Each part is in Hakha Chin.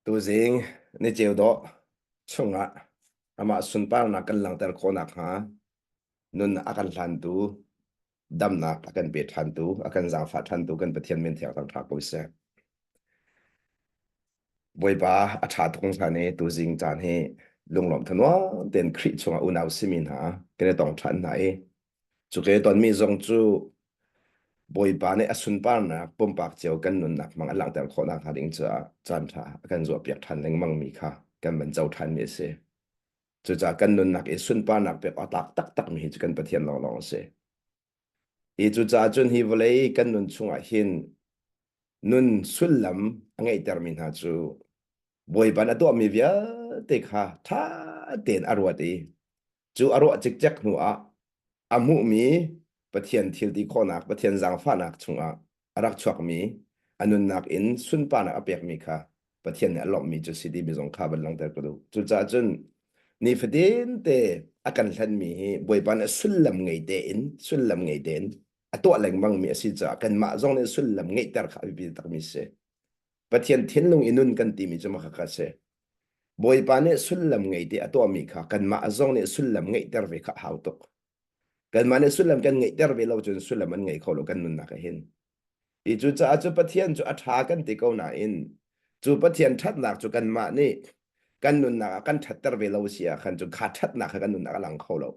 Tuzing ni ceu dawh chungah amah sunparnak kan langhter khawh nakhnga nun a kan hlantu, damnak a kan pe ṭhantu, a kan zaangfah ṭhantu kan Pathian min thiang thangṭha ko seh. Bawipa a ṭha tuk hna i tuzing caan hi lunglawm thanuam tein Khrih chungah unau simi hna kan i tong ṭhan hna i Cuke tonmi zong cu Bawipa nih a sunparnak pumpak cio kan nunnak hmang a langhter khawh nakhnga ding caah caanṭha a kan zuahpiak ṭhan lengmangmi kha kan van co ṭhanmi a si. Cucaah kan nunnak i sunparnak pek awk tlak taktakmi hi cu kan Pathian lawnglawng a si. Hi cucaah cun hi vawlei kan nun chungah hin nun sullam a ngeihtermi hna cu Bawipa nih a tuahmi vialte kha ṭha tein a ruat i Cu a ruah cikcek hnu ah a hmuhmi Pathian thil ti khawhnak, Pathian zaangfahnak chungah a rak chuakmi a nunnak in sunparnak a pekmi kha Pathian nih a lawmhmi cu si timi zong kha van langhter ka duh. Cucaah cun nifatin te a kan hlenmi hi Bawipa nih sullam ngei tein sullam ngei tein a tuah lengmangmi a si caah kanmah zong nih sullam ngeihter kha a biapi takmi si. Pathian thinlung i nun kan timi cu mah kha si. Bawipa nih sullam ngei te a tuahmi kha kanmah zong nih sullam ngeihter ve kha a hau tuk. Kanmah nih sullam kan ngeihter ve lo cun sullam an ngei kho lo kan nunnak ah hin. Ti cu caah cu Pathian cu a ṭha kan ti ko nain cu Pathian ṭhatnak cu kanmah nih kan nunnak ah kan ṭhatter ve lo si ah khan cu kha ṭhatnak kha kan nunnak a lang kho lo.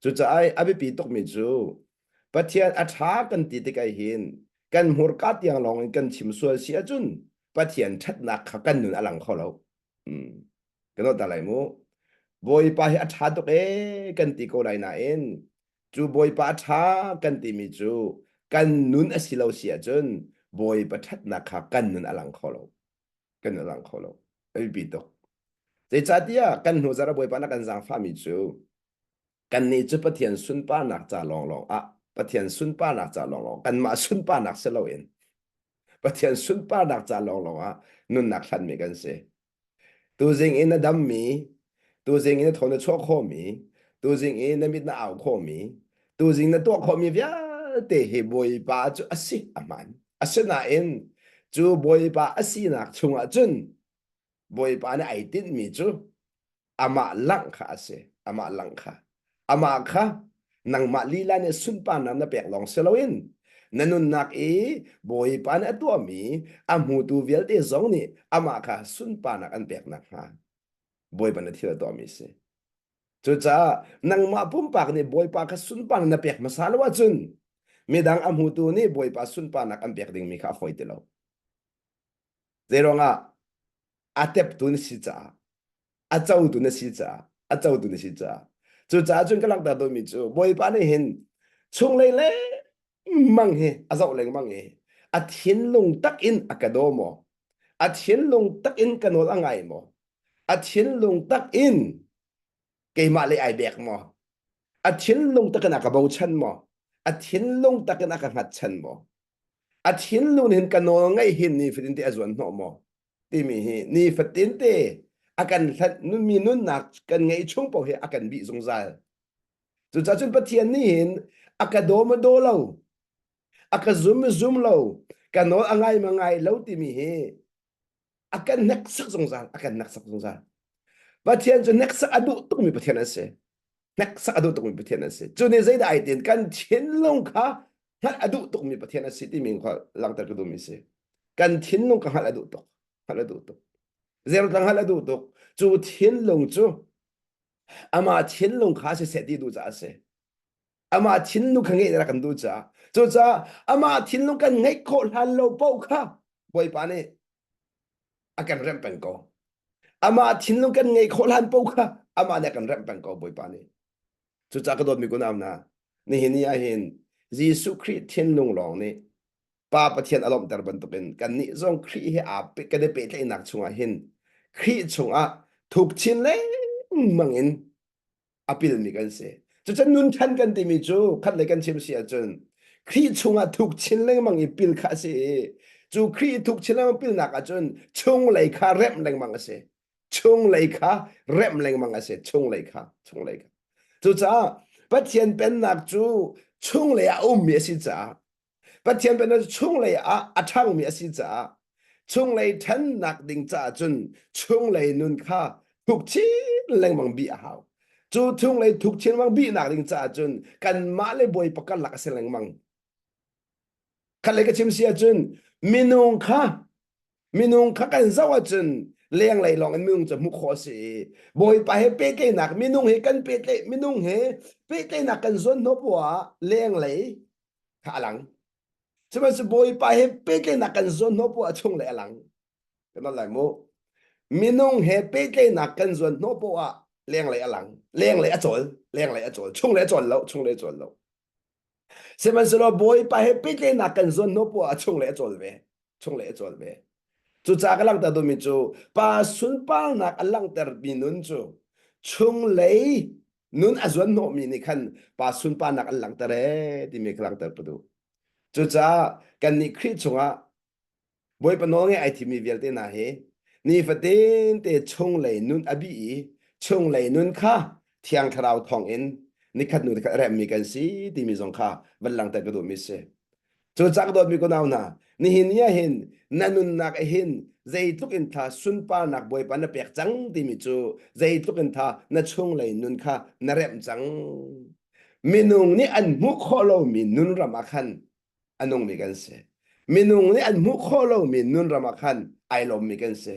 Cucaah a biapi tukmi cu Pathian a ṭha kan ti tikah hin kan hmurka tiang lawng in kan chim sual si ahcun Pathian ṭhatnak kha kan nun a lang kho lo. Kan ta lai mu. Bawipa hi a ṭha tuk ee kan ti ko lai nain cu Bawipa a ṭha kan timi cu kan nun a si lo si ahcun Bawipa ṭhatnak kha kan nun a lang kho lo. Kan nun a lang kho lo. A biapi tuk. Zeicahtiah kan hnu zarh ah Bawipa na kan zaangfahmi cu kannih cu Pathian sunparnak ca lawnglawng ah Pathian sunparnak ca lawnglawng kanmah sunparnak si loin Pathian sunparnak ca lawnglawng ah nunnak hlanmi kan si. Tuzing in na dammi, tuzing in na thaw na chuah khawhmi, tuzing in na mit na au khawhmi, tuzing na tuah khawhmi vialte hi Bawipa cu a si a hmaan. Asinain cu Bawipa a sinak chungah cun Bawipa nih ai tinhmi cu amah langh kha a si. Amah langh kha. Amah kha nangmah lila nih sunparnak na pek lawng si loin na nunnak i Bawipa nih a tuahmi a hmutu vialte zong nih amah kha sunparnak an pek nakhnga Bawipa na thil a tuahmi si. Cucaah nangmah pumpak nih Bawipa kha sunparnak na pek hmasa lo ahcun midang a hmutu nih Bawipa sunparnak an pek dingmi kha a fawi ti lo. Zeiruangah a teptu na si caah a cotu na si caah a cotu na si caah cucaah cun ka langhter duhmi cu Bawipa nih hin chunglei lengmang hi a zoh lengmang i a thinlung tak in a ka daw maw a thinlung tak in ka nawl a ngai maw a thinlung tak in keimah le ai bek maw a thinlung tak in a ka bochan maw a thinlung tak in a ka hngatchan maw a thinlung hin ka nawl ngaih hin nifatin te a zuan hnawh maw timi hi nifatin te a kan hlanh mi nunnak kan ngeih chung paoh hi a kan bih zungzal cucaah cun Pathian nih hin a ka daw ma daw lo a ka zum ma zum lo ka nawl a ngai ma ngai lo timi hi a kan hneksak zungzal a kan hneksak zungzal Pathian cu hneksak a duh tukmi Pathian a si hneksak a duh tukmi Pathian a si cu nih zeidah ai tin kan thinlung kha hngalh a duh tukmi Pathian a si timi kha langhter ka duhmi si kan thinlung ka hngalh a duh tuk hngalh a duh tuk zertlang hngalh a duh tuk cu thinlung cu amah thinlung kha siseh ti duh caah a si amah thinlung kha ngeih rak kan duh caah cucaah amah thinlung kan ngeih khawh hlan lo paoh kha Bawipa nih a kan remh peng ko amah thinlung kan ngeih khawh hlan paoh kha amah nih a kan remh peng ko Bawipa nih cucaah ka dawtmi kunau hna nihin ni ah hin Jesuh Khrih thinlung lawng nih Pa Pathian a lawmhter bantukin kannih zong Khrih he aa kan i pehtlaihnak chungah hin Khrih chungah thuk chin lengmang in a pilmi kan si. Cucun nun ṭhan kan timi cu khat lei kan chim si ahcun Khrih chungah thuk chin lengmang i pil kha a si i cu Khrih thuk chin lengmang pilnak ahcun chunglei kha remh lengmang a si. Chunglei kha remh lengmang a si. Chunglei kha, chunglei kha. Cucaah Pathian pennak cu chunglei ah a ummi a si caah Pathian pennak cu chunglei ah a ṭhangmi a si caah. Chunglei ṭhannak ding caah cun chunglei nun kha thuk chin lengmang bih a hau. Cu chunglei thuk chin lengmang bihnak ding caah cun kanmah le Bawipa karlak a si lengmang. Khat lei ka chim si ahcun minung kha minung kha kan zoh ahcun lenglei lawng in minung cu hmuh khawh a si i Bawipa he pehtlaihnak minung he kan pehtlaih minung he pehtlaihnak kan zuan hnawh poah ah lenglei kha a lang. Sihmanhsehlaw Bawipa he pehtlaihnak kan zuan hnawh poah ah chunglei a lang. Kan lai mu. Minung he pehtlaihnak kan zuan hnawh poah ah lenglei a lang. Lenglei a cawl, lenglei a cawl, chunglei a cawl lo, chunglei a cawl lo. Sihmanhsehlaw Bawipa he pehtlaihnak kan zuan hnawh poah ah chunglei a cawl ve. Chunglei a cawl ve. Cucaah ka langhter duhmi cu pa sunparnak a langhtermi nun cu chunglei nun a zuan hnawhmi nih khan pa sunparnak an langhter ee timi ka langhter ka duh. Cucaah kannih Khrih chungah Bawipa nawlngaih ai thimmi vialte hna hi nifatin te chunglei nun a bih i chunglei nun kha Thiang Thlarau thawngin nikhat hnu nikhat a remmi kan si timi zong kha van langhter ka duhmi si. Cucaah ka dawtmi kunau hna, nihin ni ah hin na nunnak ah hin zeitluk in tha sunparnak Bawipa na pek cang timi cu zeitluk in tha na chunglei nun kha na remh cang. Minung nih an hmuh khawh lomi nun ram ah khan a nungmi kan si. Minung nih an hmuh khawh lomi nun ram ah khan ai lawmmi kan si.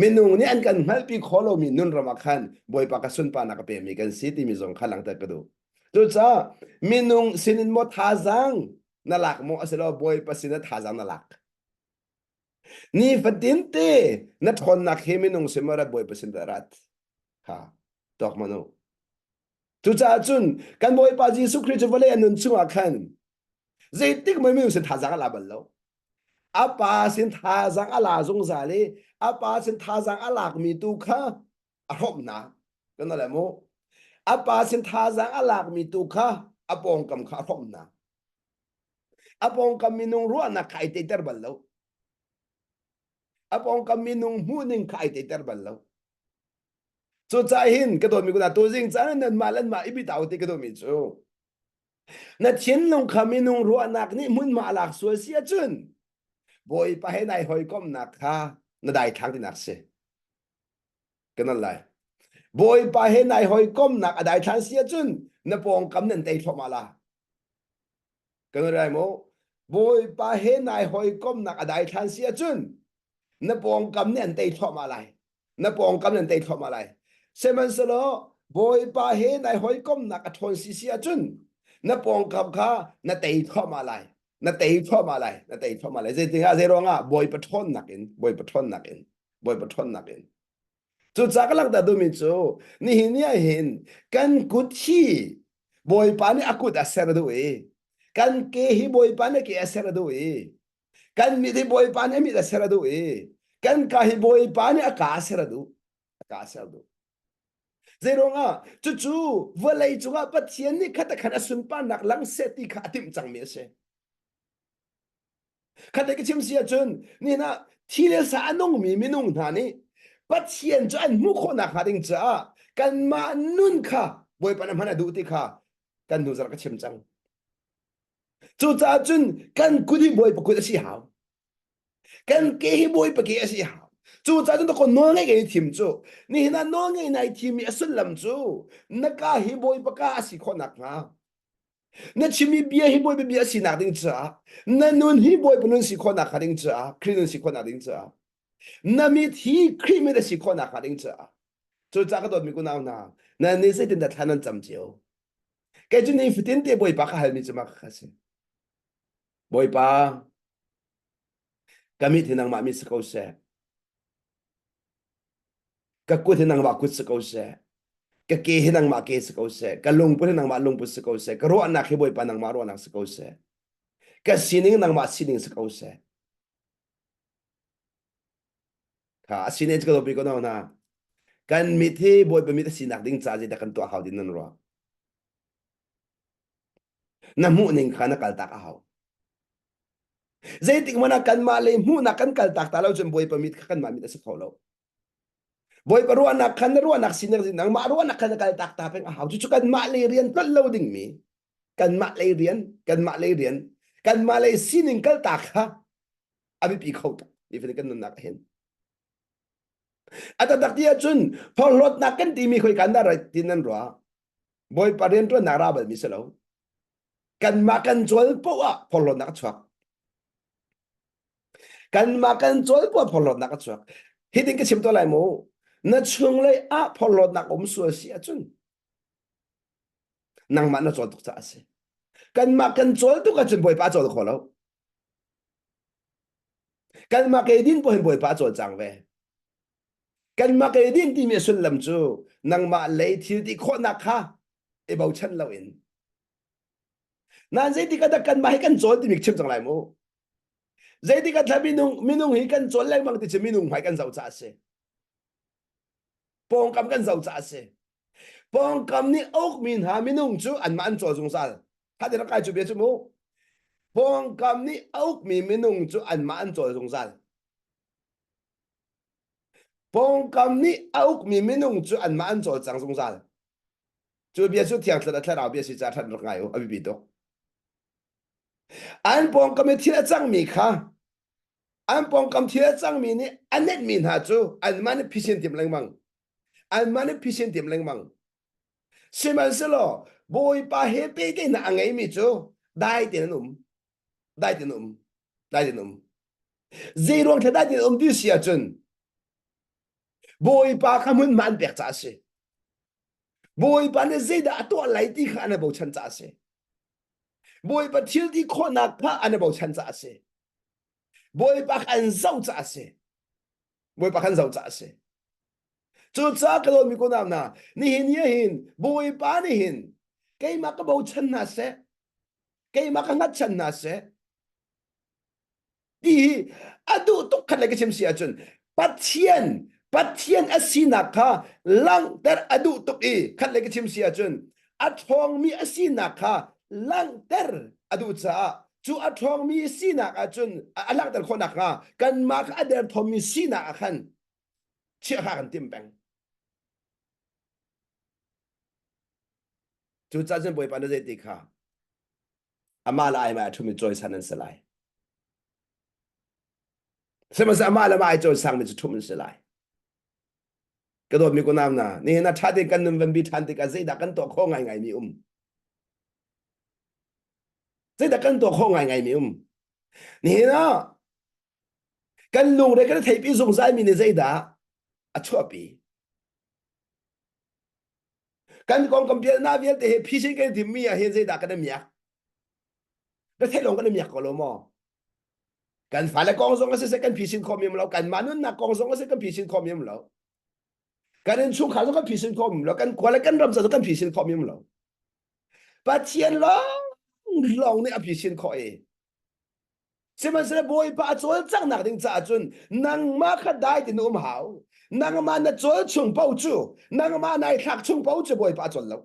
Minung nih an kan hngalhpi khawh lomi nun ram ah khan Bawipa ka sunparnak a pemi kan si timi zong kha langhter ka duh. Cucaah minung sinin maw thazaang na lak maw asilo Bawipa sin ah thazaang na lak. Nifatin te na ṭhawnnak hi minung sin maw rat Bawipa sin dah rat. Ha, tawk manu. Cucaah cun kan Bawipa Jesuh Khrih cu vawlei a nun chungah khan zeitik mah minung sin thazaang a la bal lo. A pa sin thazaang a la zungzal i a pa sin thazaang a lakmi tu kha a hrawmh hna. Kan le mu. A pa sin thazaang a lakmi tu kha a pawngkam kha a hrawmh hna. A pawngkam minung ruahnak kha ai teiter bal lo. A pawngkam minung hmuhning kha ai teiter bal lo. Cucaah hin ka dawtmi kuna tuzing caan nanmah le nanmah i bitau ti ka dawtmi cu na thinlung kha minung ruahnak nih hmunhma a lak sual si ahcun Bawipa he nai hawikomhnak kha na daithlang tinak si. Kan al lai. Bawipa he nai hawikomhnak a daithlan si ahcun na pawngkam nan tei thluahmah la. Kan rai maw? Bawipa he nai hawikomhnak a daithlan si ahcun na pawngkam nih an tei thluahmah lai. Na pawngkam nih an tei thluahmah lai. Sihmanhsehlaw Bawipa he nai hawikomhnak a ṭhawn si si ahcun na pawngkam kha na tei thluahmah lai. Na tei thluahmah lai. Na tei thluahmah lai. Zeitingah zeiruangah Bawipa ṭhawnnak in Bawipa ṭhawnnak in Bawipa ṭhawnnak in. Cucaah ka langhter duhmi cu nihin ni ah hin kan kut hi Bawipa nih a kut a ser duh i kan ke hi Bawipa nih a ke a ser duh i kan mit hi Bawipa nih a mit a ser a duh i kan ka hi Bawipa nih a ka a ser a duh a ka a ser duh. Zeiruangah cucu vawlei cungah Pathian nih khat khan a sunparnak lang seh ti kha a timh cangmi a si. Khat ka chim si ahcun nihin ah thi le sa a nungmi minung hna nih Pathian cu an hmuh khawh nakhnga ding caah kanmah nun kha Bawipa na hman a duh ti kha kan hnu zarh ka chim cang. Cucaah cun kan kut hi Bawipa kut a si hau. Kan ke hi Bawipa ke a si hau. Cucaah cun ka nawl ngeih i thim cu nihin ah nawl ngei nai thim i a sullam cu na ka hi Bawipa ka a si khawh nakhnga Na chimmi bia hi Bawipa bia a sinak ding caah, na nun hi Bawipa nun si khawhnak hnga ding caah, Khrih nun si khawhnak ding caah, na mit hi Khrih mit a si khawhnak hnga ding caah. Cucaah ka dawtmi kunau hna, nan nih zeitindah thla nan cam cio? Kei cu ni fatin te Bawipa ka halmi cu mah kha si. Bawipa, ka mit hi nangmah mit si ko seh. Ka kut hi nangmah kut si ko seh. Ka ke hi nangmah ke si ko seh. Ka lungput hi nangmah lungput si ko seh. Ka ruahnak hi Bawipa nangmah ruahnak si ko seh. Ka sining nangmah sining si ko seh. Kha a sining cu ka dawpi ko no na. Kan mit hi Bawipa mit a sinak ding ca zeidah kan tuah hau din nan ruah. Na hmuh ning kha na kaltak a hau. Zeitik hmanh ah kanmah le hmuhnak kan kaltak ta lo cun Bawipa mit kha kanmah mit a si kho lo. Bawipa ruahnak khan na ruahnak sinak nangmah ruahnak khan na kaltak ta peng a hau. Cucu kanmah le rian tlolh lo dingmi kanmah lei rian kanmah lei rian kanmah lei sining kaltak kha a biapi kho tuk. Nifatin kan nunnak ah hin. A taktak ti ahcun phorhlawtnak kan timi khoi kan dah rat ti nan ruah. Bawipa rianṭuannak ra balmi si lo. Kanmah kan cawl poah ah phorhlawtnak a chuak. Kanmah kan cawl poah phorhlawtnak a chuak. Hitin ka chim to lai mu. Na chunglei ah phorhlawtnak um sual si ahcun nangmah na cawl tuk caah a si. Kanmah kan cawl tuk ahcun Bawipa a cawl kho lo. Kanmah ke din pohin Bawipa a cawlcang ve. Kanmah ke din timi a sullam cu nangmah lei thil ti khawhnak kha i bochan loin. Nan zeitik ah dah kanmah hi kan cawl timi chim cang lai mu. Zeitik ah thla minung minung hi kan cawl lengmang ti cu minung hmai kan zoh caah a si. Pawngkam kan zoh caah a si. Pawngkam nih a ukmi hna minung cu anmah an cawl zungzal. Kha ti rak kai cu bia cu mu. Pawngkam nih a ukmi minung cu anmah an cawl zungzal. Pawngkam nih a ukmi minung cu anmah an cawlcang zungzal. Cu bia cu thiang thlarau bia si caah ṭhat rak ngai u, a biapi tuk. An pawngkam i thil a cangmi kha an pawngkam thil a cangmi nih a netmi hna cu anmah nih phisin tim lengmang. Anmah nih phisin tim lengmang. Sihmanhsehlaw Bawipa he pehtlaihnak a ngeimi cu dai tein an um. Dai tein um. Dai tein um. Zei ruang thla dai tein um ti si ahcun Bawipa kha hmunhma an pek caah a si. Bawipa nih zeidah a tuah lai ti kha an i bochan caah a si. Bawipa thil ti khawhnak kha an i bochan caah a si. Bawipa kha an zoh caah a si. Bawipa kha an zoh caah a si. Cucaah ka dawtmi kunau hna, nihin ni hin Bawipa nih hin keimah ka bochan hna seh, keimah ka hngatchan hna seh, ti hi a duh tuk khat le ka chim si ahcun Pathian Pathian a sinak kha langhter a duh tuk i khat le ka chim si ahcun a ṭhawngmi a sinak kha langhter a duh caah cu a ṭhawngmi sinak ahcun a langhter khawh nakhnga kanmah kha a derthawmmi sinak ah khan chiah kha kan timh peng. Cucaah cun Bawipa na zei ti kha amah le aimai a ṭhumi cawisan an si lai. Sihmanhsehlaw amah le amah ai cawisangmi cu ṭhumh an si lai. Ka dawtmi kunau hna, nihin ah ṭha tein kan nun van bi ṭhan tikah zeidah kan tuah khawh ngaingaimi um? Zeidah kan tuah khawh ngaingaimi um? Nihin ah kan lungre kan theihpi zungzalmi nih zeidah a chuahpi? Kan kong kan bialnak vialte he phisin kan timmi ah hin zeidah kan i miak? Na theih lawng kan i miak ko lo maw? Kan fale kong zong a siseh kan phisin khawh mi um lo, kanmah nunnak kong zong a si kan phisin khawh mi um lo. Kan innchungkhar zong kan phisin khawh mi um lo, kan khua le kan ram zong kan phisin khawh mi um lo. Pathian lawng lawng nih a phisin khawh i Sihmanhsehlaw Bawipa a cawlcanghnak ding caah cun nangmah kha dai tein na um hau. Nangmah na cawl chung paoh cu, nangmah nai thlak chung paoh cu Bawipa a cawl lo.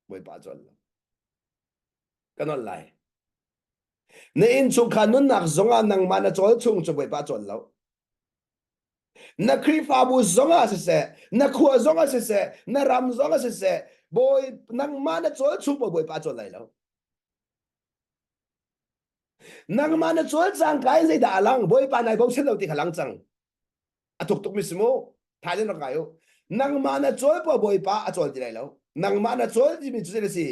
Bawipa a cawl lo. Ka nolh lai. Na innchungkhar nunnak zongah nangmah na cawl chung cu Bawipa a cawl lo. Na Khrihfabu zongah siseh, na khua zongah siseh, na ram zongah siseh, Bawi nangmah na cawl chung paoh Bawipa a cawl lai lo. Nangmah na cawl cangka in zeidah a lang? Bawipa nai bochan lo ti kha lang cang. A thuk tukmi si mu. Thailand rak ngai u. Nangmah na cawl po Bawipa a cawl ti lai lo. Nangmah na cawl timi cu zei a si?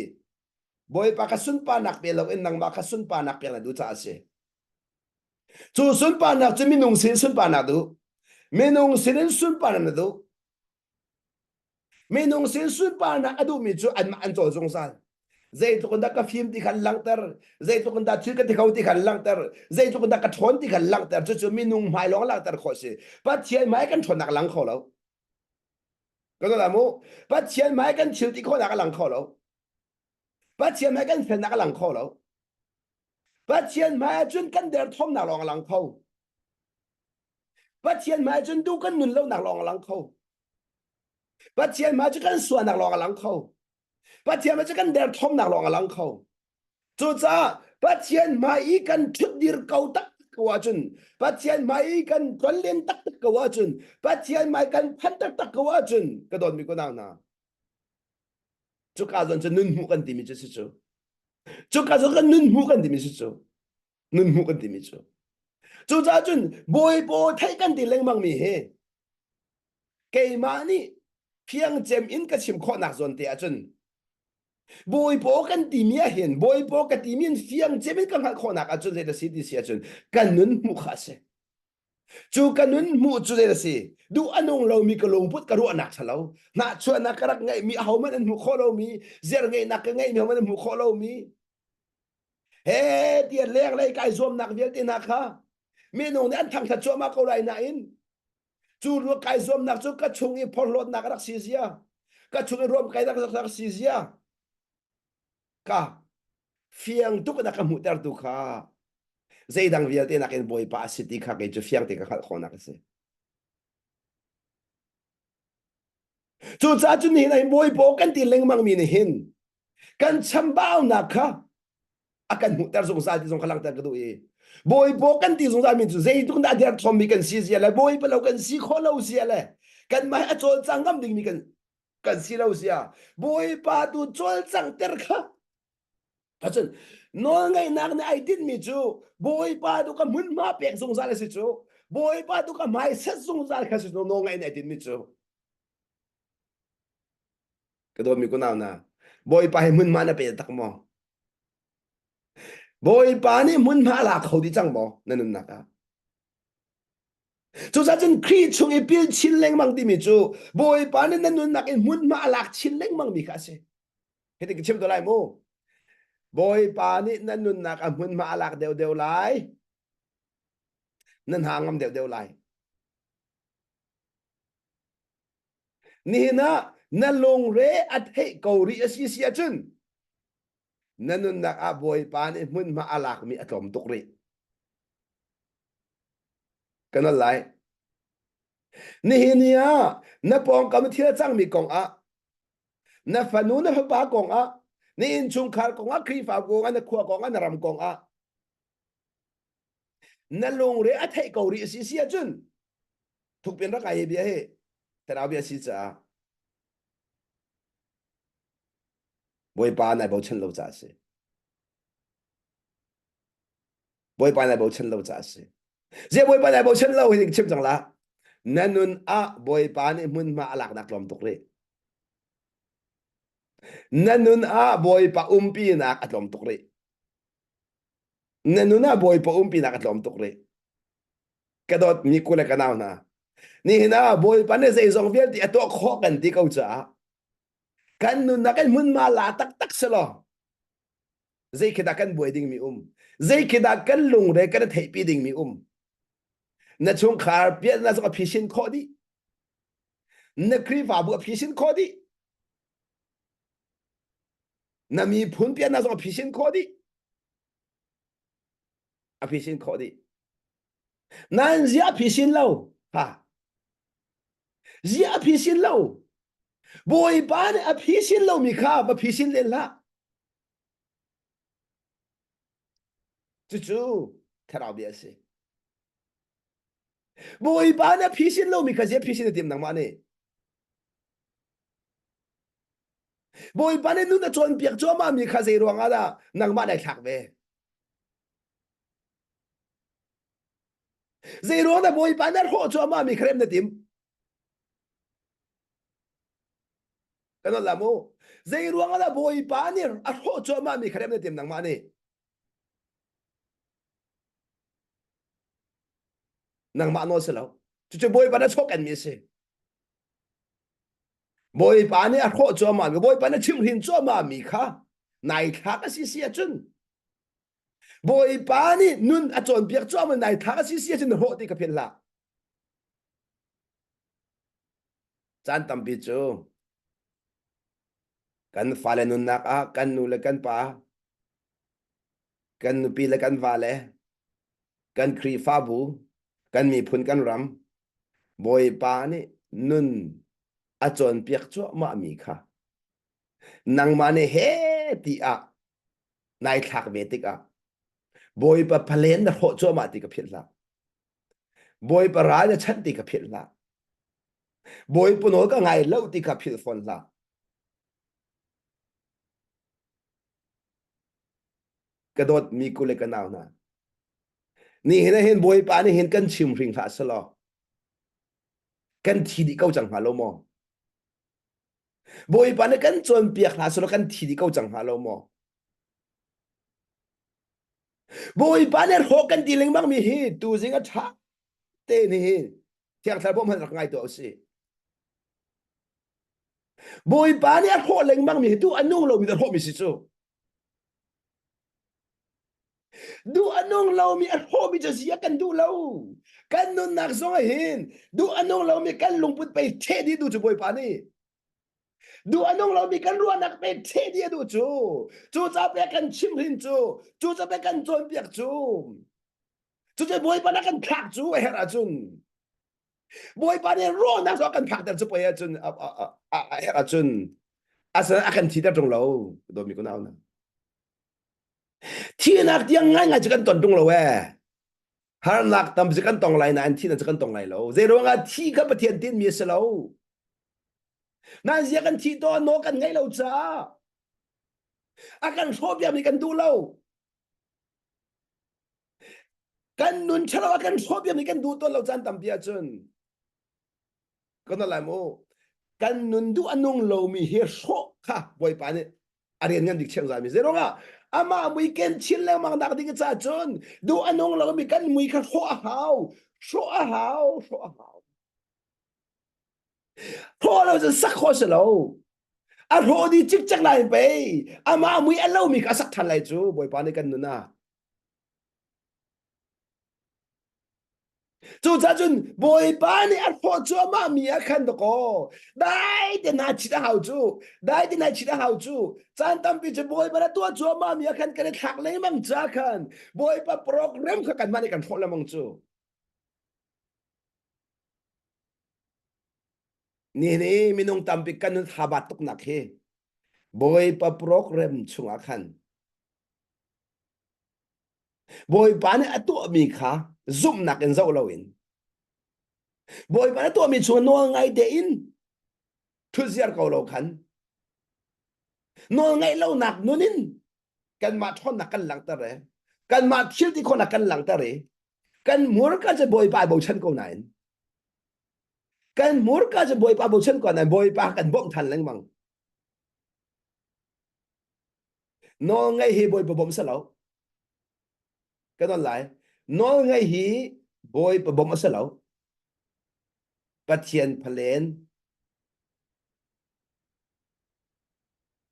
Bawipa kha sunparnak pe loin nangmah kha sunparnak pek na duh caah a si. Cu sunparnak cu minung sin sunparnak duh. Minung sin in sunparnak na duh. Minung sin sunparnak a duhmi cu anmah an cawl zungzal. Zeitluk in dah ka fim ti khan langhter, zeitluk in dah thil ka ti kho ti khan langhter, zeitluk in dah ka ṭhawn ti khan langhter. Cucu minung hmai lawng langhter khawh si. Pathian hmai kan ṭhawnnak lang kho lo. Ka zoh mu. Pathian hmai kan thil ti khawhnak a lang kho lo. Pathian hmai kan felnak a lang kho lo. Pathian hmai ahcun kan derthawmnak lawng a lang kho. Pathian hmai cun duh kan nun lonak lawng a lang kho. Pathian hmai cu kan sualnak lawng a lang kho. Pathian hmai cu kan derthawmnak lawng a lang kho. Cucaah Pathian hmai i kan ṭhutdir ko tak ko ahcun Pathian hmai i kan tlonlen taktak ko ahcun Pathian hmai kan phanh taktak ko ahcun ka dawtmi ko nau hna cuka zawn cu nun hmuh kan timi cu si cu cuka zawn kan nun hmuh kan timi si cu nun hmuh kan timi cu. Cucaah cun Bawipa theih kan ti lengmang mi hi keimah nih fiangcem in ka chim khawhnak zawn te ahcun Bawipa kan timi ah hin Bawipa ka timi in fiangcem in ka hngalh khawhnak ahcun zei dah si ti si ahcun kan nun hmuh kha a si. Cu ka nun hmuh cu zei a si? Duh a nung lomi ka lungput ka ruahnak ṭhalo, hnahchuahnak ka rak ngeihmi ahohmanh an hmuh khawh lomi, zerngeihnak ka ngeihmi ahohmanh an hmuh khawh lomi, he tiah lenglei kai zuamnak vialte hna kha minung nih an thangṭhat cuahmah ko lai nain cu ruak kai zuamnak cu ka chung i phorhlawtnak a rak si zia, ka chung i ruamkainak a rak si zia, ka fiang tuk in a ka hmuhtertu kha zeidang vialte nakin Bawipa a si ti kha kei cu fiang te ka hngalh khawhnak a si. Cucaah cun nihin ah Bawipa kan ti lengmang mi nih hin kan chambaunak kha a kan hmuhter zungzal ti zong kha langhter ka duh i Bawipa kan ti zungzal mi cu zeitluk dah derthawmmi kan si zia le Bawipa lo kan si khawh lo zia le kanmah a cawlcang ngam dingmi kan kan si lo sia Bawipa tu cawlcangter kha Acun nawlngeihnak nih ai tinhmi cu Bawipa tu ka hmunhma pek zungzal a si cu Bawipa tu ka hmaiset zungzal kha si cu nawlngeih nih ai tinhmi cu ka dawtmi kunau na Bawipa hi hmunhma na pe tak maw Bawipa nih hmunhma a la kho dih cang maw na nunnak ah Cucaah cun Khrih chung i pil chin lengmang timi cu Bawipa nih na nunnak in hmunhma a lak chin lengmang mi kha a si. Hitin ka chim to lai mu. Bawipa nih na nunnak a hmunhma a lak deuhdeuh lai. Na hna ngam deuhdeuh lai. Nihin ah na lungre a theih ko rih a si si ahcun na nunnak ah Bawipa nih hmunhma a lakmi a tlawm tuk rih. Ka nal lai. Nihin ni ah na pawngkam thil a cangmi kong ah na fanu na fapa kong ah na innchungkhar kong ah Khrihfa kong ah na khua kong ah na ram kong ah na lungre a theih ko rih si si ahcun thukpian rak ai bia hi thlarau bia si caah Bawipa nai bochan lo caah a si. Bawipa nai bochan lo caah a si. Ziah Bawipa nai bochan lo hi chim cang la. Na nun ah Bawipa nih hmunhma a laknak tlawm tuk rih. Na nun ah Bawipa umpinak a tlawm tuk rih. Na nun ah Bawipa umpinak a tlawm tuk rih. Ka dawt mi ku le ka nau hna. Nihin ah Bawipa nih zeizong vialte a tuah khawh kan ti ko caah kan nunnak in hmunhma la taktak selaw zei khi dah kan buai dingmi um zei khi dah kan lungre kan i theihpi dingmi um na chungkhar piahna zong a phisin khawh dih na Khrihfabu a phisin khawh dih na miphun piahna zong a phisin khawh dih a phisin khawh dih nain zia a phisin lo ha Ziah a phisin lo? Bawipa nih a phisin lomi kha va phisin len hlah. Cucu thlarau bia a si. Bawipa nih a phisin lomi kha ziah phisin a tim nangmah nih? Bawipa nih nun a cawnpiak cuahmah mi kha zei ruang ah dah nangmah nai thlak ve? Zei ruang dah Bawipa na hrawh cuahmah mi kha rem na tim? Kan la mu. Zei ruang dah Bawipa nih a hrawh cuahmah mi kha rem na tim nangmah nih? Nangmah nawl si lo. Cucu Bawipa na chawk mi a si. Bawipa nih a hrawh cuahmah mi, Bawipa na chimhrin cuahmah mi kha nai thlak a si si ahcun Bawipa nih nun a cawnpiak cuahmah nai thlak a si si ahcun na hrawh ti ka philh hlah. Caan tampi cu kan fale nunnak ah kan nu le kan pa, kan nupi le kan vale, kan Khrihfabu, kan miphun kan ram, Bawipa nih nun a cawnpiak cuahmah mi kha nangmah nih he ti ah nai thlak ve tikah Bawipa phalen na hrawh cuahmah ti ka philh hlah. Bawipa ral na chanh ti ka philh hlah. Bawipa nawl ka ngai lo ti kha philh fawn hlah. Ka dawtmi ku le ka nau hna. Ni hin hin Bawipa nih hin kan chim hring hlah selaw kan thi dih ko cang hnga lo maw? Bawipa nih kan cawnpiak hlah selaw kan thi dih ko cang hnga lo maw? Bawipa nih hrawh kan ti lengmang mi hi tuzing a ṭha te ni hi Thiang Thlarau bawmh rak ngai tuah usih. Bawipa nih a hrawh lengmang mi hi tu a nung lomi a hrawhmi si cu. Duh a nung lomi a hrawhmi cu zia kan duh lo. Kan nunnak zong ah hin duh a nung lomi kan lungput pei ṭheh dih duh cu Bawipa nih. Duh a nung lomi kan ruahnak pe ṭheh dih a duh cu. Cu ca pe kan chimhrin cu, cu ca pe kan cawnpiak cu. Cucu Bawipa nih a kan thlak cu a herh ahcun Bawipa nih rawhnak cu a kan phakter cu pei ahcun a herh ahcun asinain a kan thiter ṭung lo dawmi ku nau na thihnak tiang ngaingai cu kan ton ṭung lo ee harnak tam cu kan tong lai nain thihnak cu kan tong lai lo zei ruangah thi kha Pathian tinmi a si lo nain zia kan thih tawn nawl kan ngeih lo caah a kan hrawh piakmi kan duh lo Kan nun ṭhalo a kan hrawh piakmi kan duh tawn lo caan tampi ahcun kan lai mu kan nun duh a nung lomi hi hrawh kha Bawipa nih a rian ngan bik chiang zami zei ruangah amah mui ken chin lengmang nak ding ca cun duh a nung lomi kan mui kha hrawh a hau hrawh a hau hrawh a hau hrawh lo cun sak khawh si lo a hrawh dih cikcek lai pei amah mui a lomi kha a sak ṭhan lai cu Bawipa nih kan nun ah Cucaah cun Bawipa nih a hrawh cuahmah mi ah khan dakaw dai te hna chit a hau cu dai te hna chit a hau cu caan tampi cu Bawipa na tuah cuahmah mi ah khan kan i thlak lengmang ca khan Bawipa program kha kanmah nih kan hrawh lengmang cu Nihin i minung tampi kan nun thabat tuknak hi Bawipa program chungah khan Bawipa nih a tuahmi kha zumhnak in zoh loin Bawipa nih a tuahmi chungah nawl ngai tein ṭhutziar ko lo khan nawl ngaih lonak nun in kanmah ṭhawnnak kan langhter i kanmah thil ti khawhnak kan langhter i kan hmurka cu Bawipa ai bochan ko nain kan hmurka cu Bawipa bochan ko nain Bawipa kan bawmh ṭhan lengmang Nawl ngaih hi Bawipa bawmh si lo. Ka don lai. Nawl ngaih hi Bawipa bawmh a si lo. Pathian phalen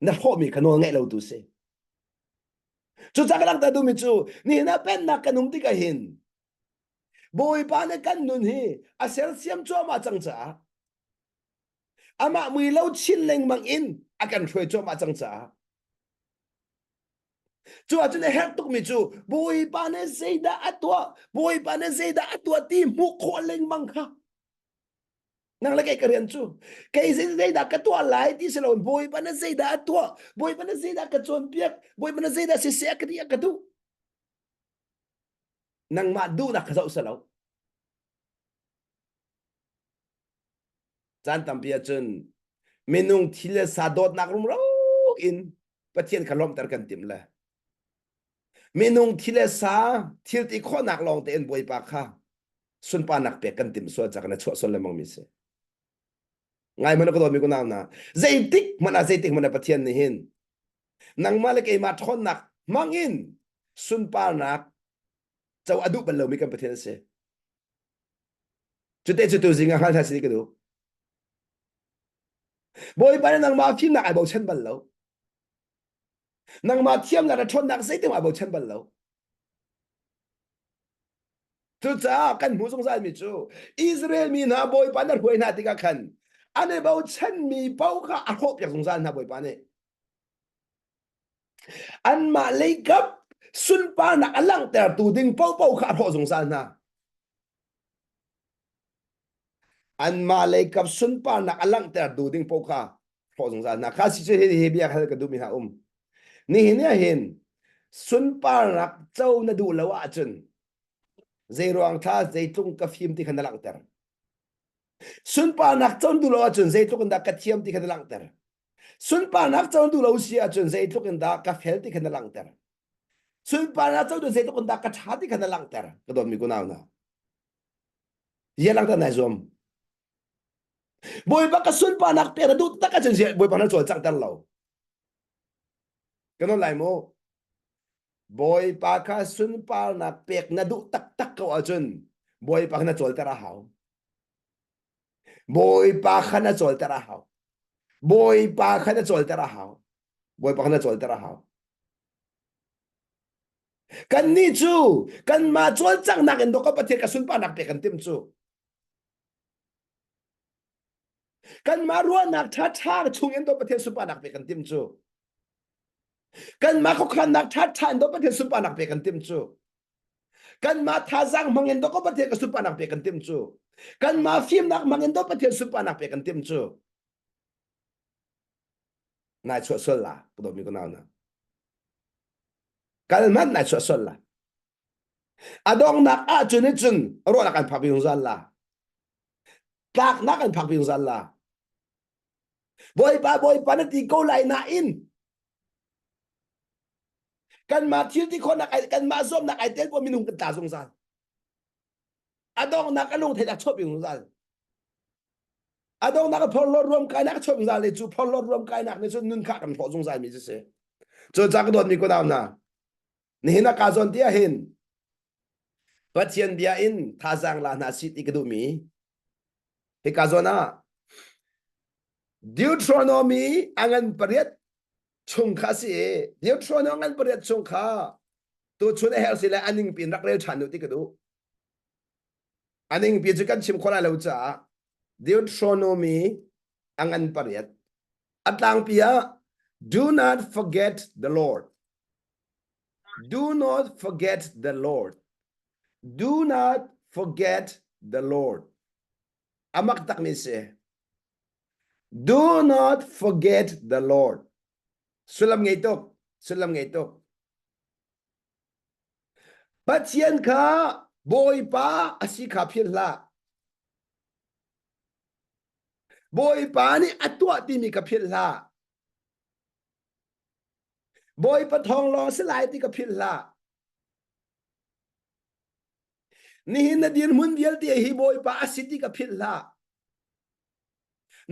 na hrawhmi kha nawl ngaih lo tu si. Cucaah ka langhter duhmi cu nihin ah pennak kan um tikah hin Bawipa nih kan nun hi a sersiam cuahmah cang caah amah mui lo chin lengmang in a kan hruai cuahmah cang caah cu ahcun a herh tukmi cu Bawipa nih zeidah a tuah Bawipa nih zeidah a tuah ti hmuh khawh lengmang kha nang le kei ka rian cu kei zeidah ka tuah lai ti si loin Bawipa nih zeidah a tuah Bawipa nih zeidah ka cawnpiak Bawipa nih zeidah siseh a ka ti a ka duh nangmah duhnak kha zoh si lo Caan tampi ahcun minung thil le sa dawtnak rumro in Pathian kha lawmhter kan timh le minung thil le sa thil ti khawhnak lawng tein Bawipa kha sunparnak pek kan timh sual cak na chuah sual lengmang mi si. Ngai hmanh ka dawtmi ku nau na zeitik hmanh ah zeitik hmanh ah Pathian nih hin nangmah le keimah ṭhawnnak hmang in sunparnak co a duh bal lomi kan Pathian a si. Cute cu tuzing ah hngal hna sih ka duh. Bawipa nih nangmah fimnak ai bochan bal lo. Nangmah thiamnak le ṭhawnnak zeitin ai bochan bal lo. Cucaah kan hmuh zungzal mi cu Israel mi hna Bawipa na hruai hna tikah khan an i bochanmi paoh kha a hrawhpiak zungzal hna Bawipa nih. Anmah leikap sunparnak a langhtertu ding paohpaoh kha a hrawh zungzal hna. Anmah leikap sunparnak a langhtertu ding paoh kha hrawh zungzal hna. Kha si cu hi hi bia hal ka duhmi hna um. Nihin ah hin sunparnak co na duh lo ahcun zeiruang thla zeitlung ka fim ti kha na langhter. Sunparnak co na duh lo ahcun zeitluk in dah ka thiam ti kha na langhter. Sunparnak co na duh lo si ahcun zeitluk in dah ka fel ti kha na langhter. Sunparnak co tu zeitluk in dah ka ṭha ti kha na langhter ka dawtmi kunau hna. Zia langhter nai zuam. Bawipa ka sunparnak pek na duh tak ahcun zia Bawipa na cawlcanghter lo. Kan on lai mu. Bawipa kha sunparnak pek na duh taktak ko ahcun Bawipa kha na cawlter a hau. Bawipa kha na cawlter a hau. Bawipa kha na cawlter a hau. Bawipa kha na cawlter a hau. Kannih cu kanmah cawlcanghnak in dawk Pathian ka sunparnak pek kan tim cu. Kanmah ruahnak ṭhaṭha chung in dawk Pathian sunparnak pek kan tim cu. Kanmah khuakhannak ṭhaṭha in dawk Pathian sunparnak pek kan tim cu. Kanmah thazaang hmang in dawk Pathian ka sunparnak pek kan tim cu. Kanmah fimnak hmang in dawk Pathian sunparnak pek kan tim cu. Nai chuah sual la, ka dawtmi ka nau na. Kal hmanh nai chuah sual la. A donghnak ahcun in cun ruahnak an phak zungzal la. Tlaknak an phak zungzal la. Bawipa Bawipa na ti ko lai nain kanmah thil ti khawhnak kanmah zuamnak ai tel ko minung kan tla zungzal. A donghnak a lungtheih a chuah zungzal. A donghnak a phorhlawt ruam kainak a chuah zungzal le cu phorhlawt ruam kainak nih cun nun kha kan hlawh zungzal mi cu si. Cu ca ka dawtmi ko nau hna nihin ah ka zawn ti ahhin Pathian bia in thazaang la hna si ti ka duhmi hika zawn ah Deuteronomy a ngan pariat chung kha si i Deuteronomy ngan pariat chung kha tuchun a herh si le a ning pin rak rel ṭhan u ti ka duh. A ningpi cu kan chim khawh lai lo caah Deuteronomy a ngan pariat. A tlangpi ah do not forget the Lord. Do not forget the Lord. Do not forget the Lord. Amak takmi si. Do not forget the Lord. Sullam ngei tuk. Sullam ngei tuk. Pathian kha Bawipa a si kha philh hlah. Bawipa nih a tuah timi kha philh hlah. Bawipa thawng lawng si lai ti ka philh hlah. Nihin na dirhmun vialte hi Bawipa a si ti ka philh hlah.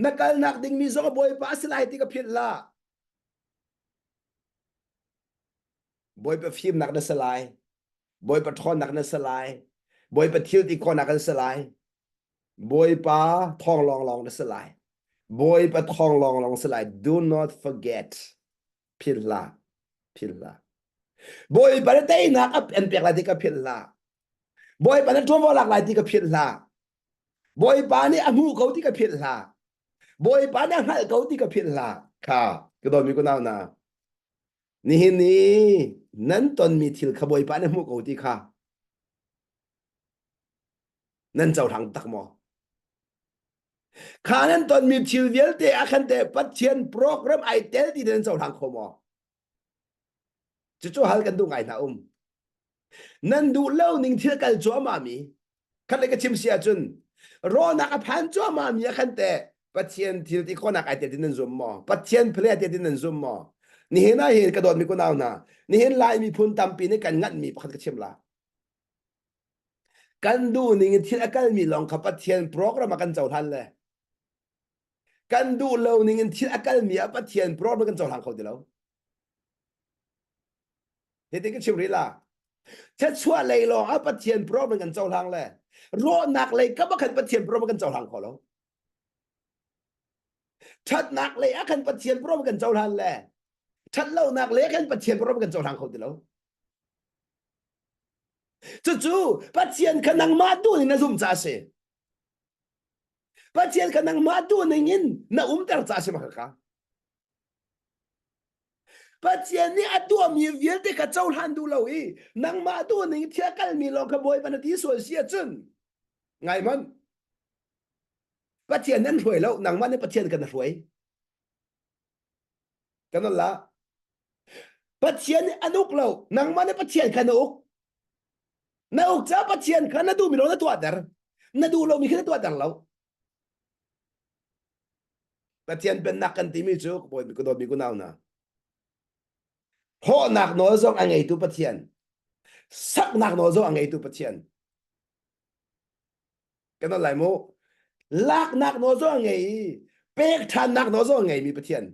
Na kalnak dingmi zong Bawipa a si lai ti ka philh hlah. Bawipa fimnak na si lai. Bawipa ṭhawnnak na si lai. Bawipa thil ti khawhnak na si lai. Bawipa thawng lawnglawng na si lai. Bawipa thawng lawnglawng si lai. Do not forget. Philh hlah. Philh hlah. Bawipa na teinak an pek lai ti ka philh hlah. Bawipa na ṭuanvo lak lai ti ka philh hlah. Bawipa nih a hmuh ko ti ka philh hlah. Bawipa nih a hngalh ko ti ka philh hlah. Kha ka dawtmi kunau hna. Nihin ni nan tonmi thil kha Bawipa nih hmuh ko ti kha nan cohlang tak maw? Kha nan tonmi thil vialte ah khan teh Pathian program ai tel ti nan cohlang kho maw? Cucu hal kan duh ngai hna um. Nan duh lo ning thil kal cuahmah mi khat le ka chim si ahcun rawhnak a phan cuahmah mi ah khan teh Pathian thil ti khawhnak ai tel ti nan zum maw? Pathian phle ai tel ti nan zum maw? Nihin ah hin ka dawtmi kunau hna, nihin Lai miphun tampi nih kan nganhmi pakhat ka chim la. Kan duh ning in thil a kalmi lawng kha Pathian program ah kan cohlan le kan duh lo ning in thil a kalmi ah Pathian program kan cohlang kho ti lo. Hitin ka chim rih la. Thluachuah lei lawng ah Pathian program kan cohlang le rawhnak lei ka khan Pathian program kan cohlang kho lo. Thatnak lei ah khan Pathian program kan cohlan le thatlonak lei ah khan Pathian program kan cohlang kho ti lo. Cucu Pathian kha nangmah duh in na zum ca si. Pathian kha nangmah duh ning in na umter ca si ma ka. Pathian nih a tuahmi vialte kha cohlan duh lo i nangmah duh ning thil kalmi lawng kha Bawipa na ti sual si ahcun ngai hmanh Pathian nan hruai lo nangmah nih Pathian kan hruai kan la Pathian nih an uk lo nangmah nih Pathian kha na uk na uk ca Pathian kha na duhmi lo na tuahter na duh lomi kha na tuahter lo Pathian pennak kan timi cu bawi ka dawtmi kunau hna. Hrawhnak nawl zong a ngeitu Pathian. Saknak nawl zong a ngeitu Pathian. Kan lai mu. Laknak nawl zong a ngei i pek ṭhannak nawl zong a ngeimi Pathian.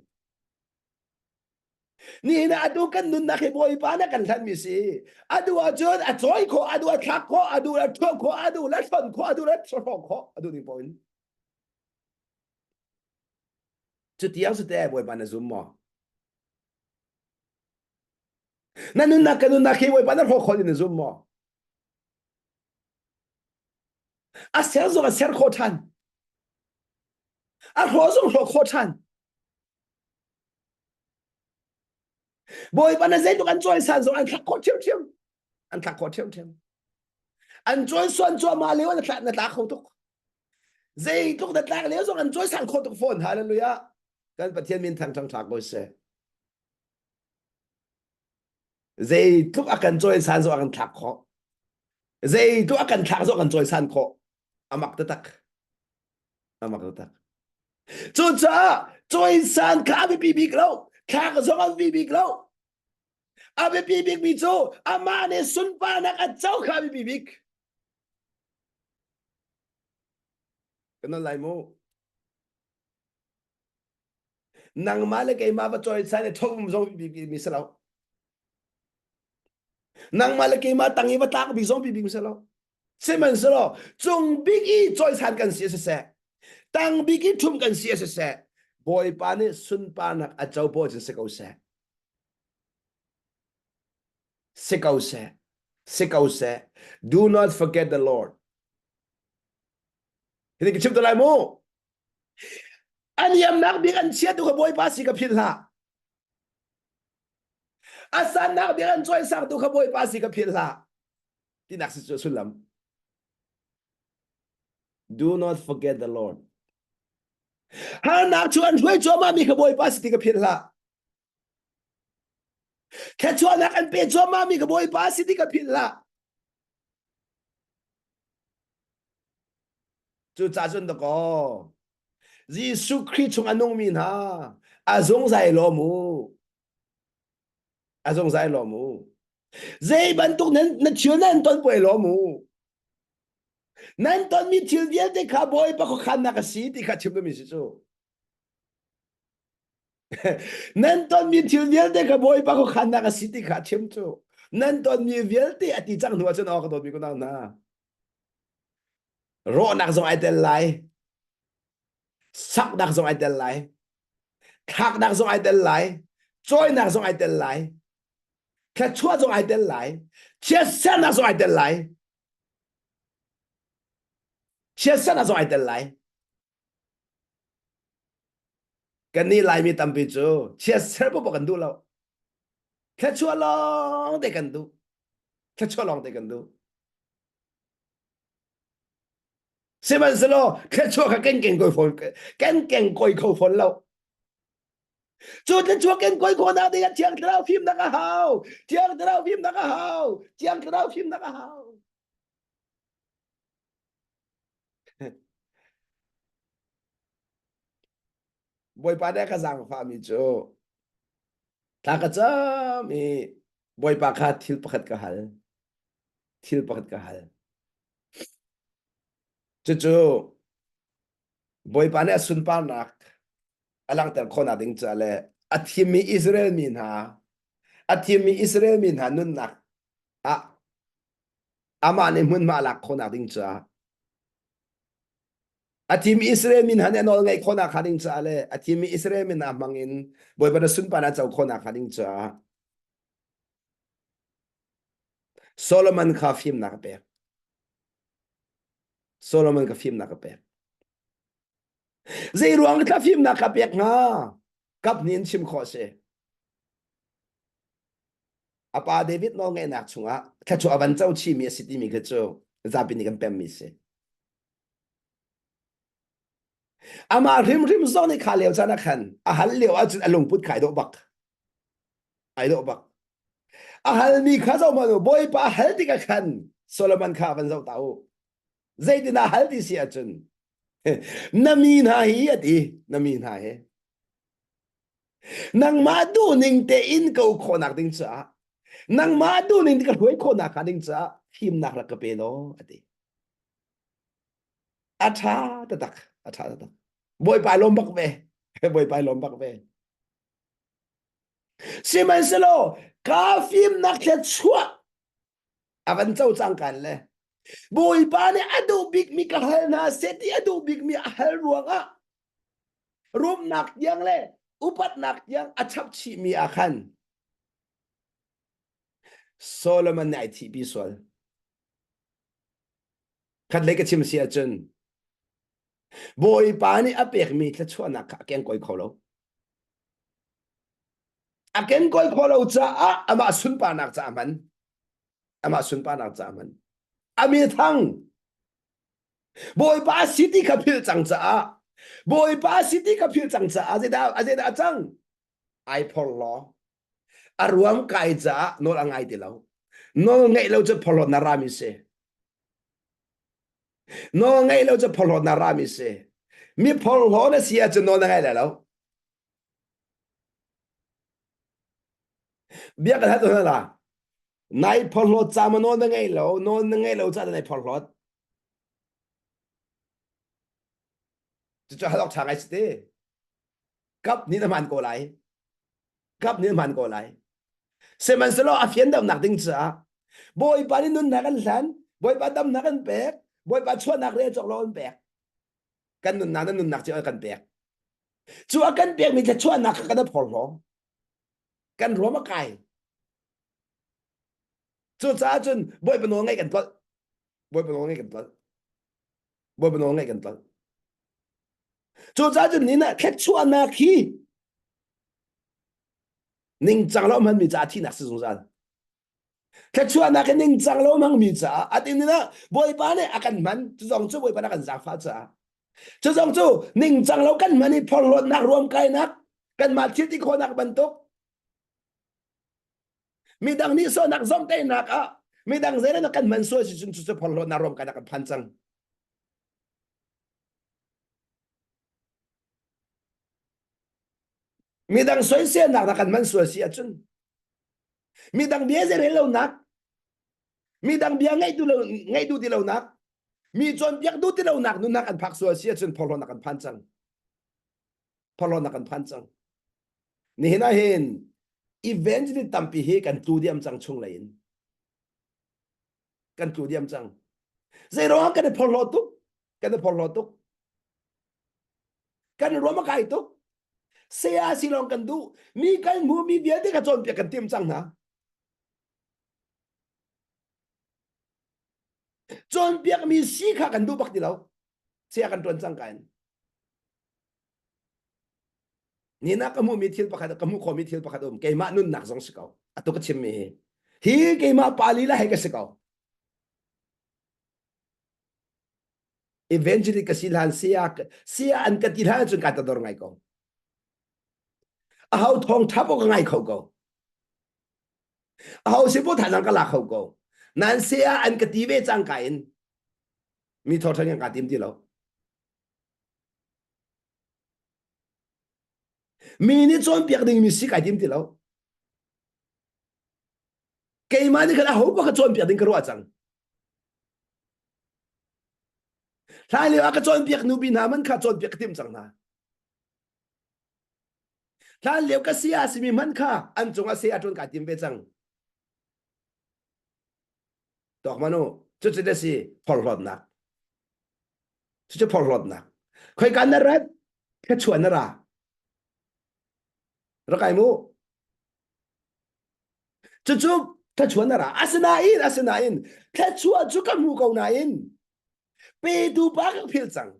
Nihin ah atu kan nunnak hi Bawipa nih kan hlanmi si. A duh ahcun a cawi khawh, a duh a thlak khawh, a duh a ṭhuah khawh, a duh le hlonh khawh, a duh le hrawh khawh, a duh ning paoh in. Cutiang si te Bawipa na zum maw? Na nunnak ka nunnak hi Bawipa na hrawh khawh in na zum maw? A ser zong a ser khawh ṭhan. A hrawh zong hrawh khawh ṭhan. Bawipa na zeitluk an cawisan zong an thlak khawh ṭhiamṭhiam. An thlak khawh ṭhiamṭhiam. An cawisan cuahmah lio na tla na tla kho tuk. Zeitluk na tlak lio zong an cawisan khawh tuk fawn. Hallelujah. Kan Pathian min thang ṭhang ṭha ko seh. Zeitluk a kan cawisan zong a kan thlak khawh. Zeitluk a kan thlak zong a kan cawisan khawh. Amak taktak. Amak taktak. Cucaah cawisan kha a biapi bik lo. Thlak zong a biapi bik lo. A biapi bikmi cu amah nih sunparnak a co kha a biapi bik. Kan lai mu. Nangmah le keimah va cawisan i thong zong biapi mi si lo. Nangmah le keimah tang i va tlak bik zong biapi mi si lo. Sihmanhsehlaw cung bik i cawisan kan si a siseh, tang bik i ṭhum kan si a siseh, Bawipa nih sunparnak a co paoh cun si ko seh. Si ko seh. Si ko seh. Do not forget the Lord. Hi ka chim te lai mu. A niamnak bik an chiatu kha Bawipa si ka philh hlah. A sannak bik an cawisangtu kha Bawipa si ka philh hlah. Tinak si cu sullam. Do not forget the Lord. Harnak cu an hruai cuahmah mi kha Bawipa si ti ka philh hlah. Thluachuahnak an pe cuahmah mi ka Bawipa si ti ka philh hlah. Cucaah cun dakaw Jesuh Khrih chung a nungmi hna a zungzal lawm u. A zungzal lawm u. Zei bantuk nan na thil nan ton puai lawm u. Nan tonmi thil vialte kha Bawipa khuakhannak a si ti kha chim duhmi si cu. Nan tonmi thil vialte kha Bawipa khuakhannak a si ti kha chim cu. Nan tonmi vialte a ti cang hnu ahcun aw ka dawtmi kunau hna. Rawhnak zong ai tel lai. Saknak zong ai tel lai. Thlaknak zong ai tel lai. Cawinak zong ai tel lai. Thluachuah zong ai tel lai. Chiatsernak zong ai tel lai. Chiatsernak zong ai tel lai. Kannih Laimi tampi cu chiatser poah kan duh lo. Thluachuah lawng te kan duh. Thluachuah lawng te kan duh. Sihmanhsehlaw thluachuah kha kan keng koi fawn kan keng koi kho fawn lo. Cu thluachuah ken koi khawhnak ding ah Thiang Thlarau fimnak a hau. Thiang Thlarau fimnak a hau. Thiang Thlarau fimnak a hau. Bawipa nih a ka zaangfahmi cu thla ka cam i Bawipa kha thil pakhat ka hal. Thil pakhat ka hal. Cucu Bawipa nih a sunparnak a langhter khawhnak ding caah le a thimmi Israel mi hna a thimmi Israel mi hna nunnak ah amah nih hmunhma a lak khawhnak ding caah a thimi Israel mi hna nih a nawl ngeih khawhnak hnga ding caah le a thimi Israel mi hna hmang in Bawipa na sunparnak co khawhnak hnga ding caah Solomon kha fimnak a pek. Solomon kha fimnak a pek. Zei ruang thla fimnak kha pek hnga? Kap nih in chim khawh si. A pa David nawlngeihnak chungah thluachuah a van co chihmi a si timi kha cu zapi nih kan pemmi si. Amah hrimhrim zong nih kha lio caan ah khan a hal lio ahcun a lungput kha ai dawh bak. Ai dawh bak. A halmi kha zoh hmanh u, Bawipa hal tikah khan Solomon kha van zoh ta u. Zeitin a hal ti si ahcun na mi hna hi a ti, na mi hna hi. Nangmah duhning tein ka uk khawhnak ding caah nangmah duhning ka hruai khawhnak hnga ding caah fimnak rak ka pe law a ti. A ṭha taktak, a ṭha taktak. Bawipa lawm bak ve. Bawipa lawm bak ve. Sihmanhsehlaw ka fimnak thluachuah a van co cang kan le Bawipa nih a duh bikmi ka hal hna seh ti a duh bikmi a hal ruangah rumnak tiang le upatnak tiang a chap chihmi ah khan Solomon nih ai thihpi sual. Khat lei ka chim si ahcun Bawipa nih a pekmi thluachuahnak kha a kengkawi kho lo. A kengkawi kho lo caah amah sunparnak caah hman. Amah sunparnak caah hman. A mi thang Bawipa si ti kha philh cang caah Bawipa si ti kha philh cang caah zeidah zeidah a cang? Ai phorhlaw. A ruam kai caah nawl a ngai ti lo. Nawl ngeih lo cu phorhlawt na rami si. Nawl ngeih lo cu phorhlawt na rami si. Mi phorhlaw na si ahcun nawl na ngai lai lo. Bia kan hal hna la. Nai phorhlawt ca ma nawl na ngei lo, nawl na ngei lo ca nai phorhlawt. Cucu hal awk ṭha ngai si te. Kap nih na hmaan ko lai. Kap nih na hmaan ko lai. Sihmanhsehlaw a fian deuhnak ding caah Bawipa nih nunnak an hlan, Bawipa damnak an pek, Bawipa chuahnak rel cawk lo an pek. Kan nunnak na nunnak cu a kan pek. Cu a kan pekmi thluachuahnak kha kan phorhlaw. Kan ruam a kai. Cucaah cun Bawipa nawl ngaih kan tlolh. Bawipa nawl ngaih kan tlolh. Bawipa nawl ngaih kan tlolh. Cucaah cun ni na thluachuahnak hi ningcang lo hmanmi caah thihnak si zungzal. Thluachuahnak hi ningcang lo hmangmi caah a tin ah Bawipa nih a kan hman cu zong cu Bawipa nih a kan zaangfah caah cu zong cu ningcang lo kan hman i phorhlawtnak ruamkainak kanmah thil ti khawhnak bantuk midang nih sawhnak zomhtaihnak ah midang zei na kan hman sual si cun cu phorhlawtnak ruamkainak kan phan cang. Midang soiselnak na kan hman sual si ahcun midang bia zei rel lonak midang bia ngaih duh lo ngaih duh ti lonak mi cawnpiak duh ti lonak nunnak an phak sual si ahcun phorhlawtnak kan phan cang phorhlawtnak kan phan cang nihin ah hin evangelist tampi hi kan tlu diam cang chung lei in kan tlu diam cang zei ruangah kan i phorhlaw tuk kan i phorhlaw tuk kan ruam a kai tuk saya si lawng kan duh mi kan hmu mi vialte kha cawnpiak kan tim cang hna cawnpiak mi si kha kan duh bak ti lo saya kan tuan cang ka in Nina ka hmuhmi thil pakhat ka hmuh khawhmi thil pakhat um keimah nunnak zong si ko atu ka chimmi hi hi keimah pa lila he ka si ko evangelist ka si hlan sia sia an ka ti hlan cun ka tador ngai ko aho thong tha ka ngai kho ko aho si po tha ka la kho ko nan sia an ka ti ve cang ka in mi thor thang ka tim ti lo Mi nih cawnpiak dingmi si kai tim ti lo. Keimah nih khan aho pa ka cawnpiak ding ka ruah cang. Hlan lio ah ka cawnpiak nupi hna man kha cawnpiak ka tim cang hna. Hlan lio ka sia simi man kha an cungah saya ṭuan kai tim ve cang. Tawk manu, cucu na si phorhlawtnak. Cucu phorhlawtnak. Khoika na rat, thluachuah na ra. Rak kai mu. Cucu thluachuah na ra. Asinain, asinain, thluachuah cu ka hmu ko nain, petu pa ka philh cang.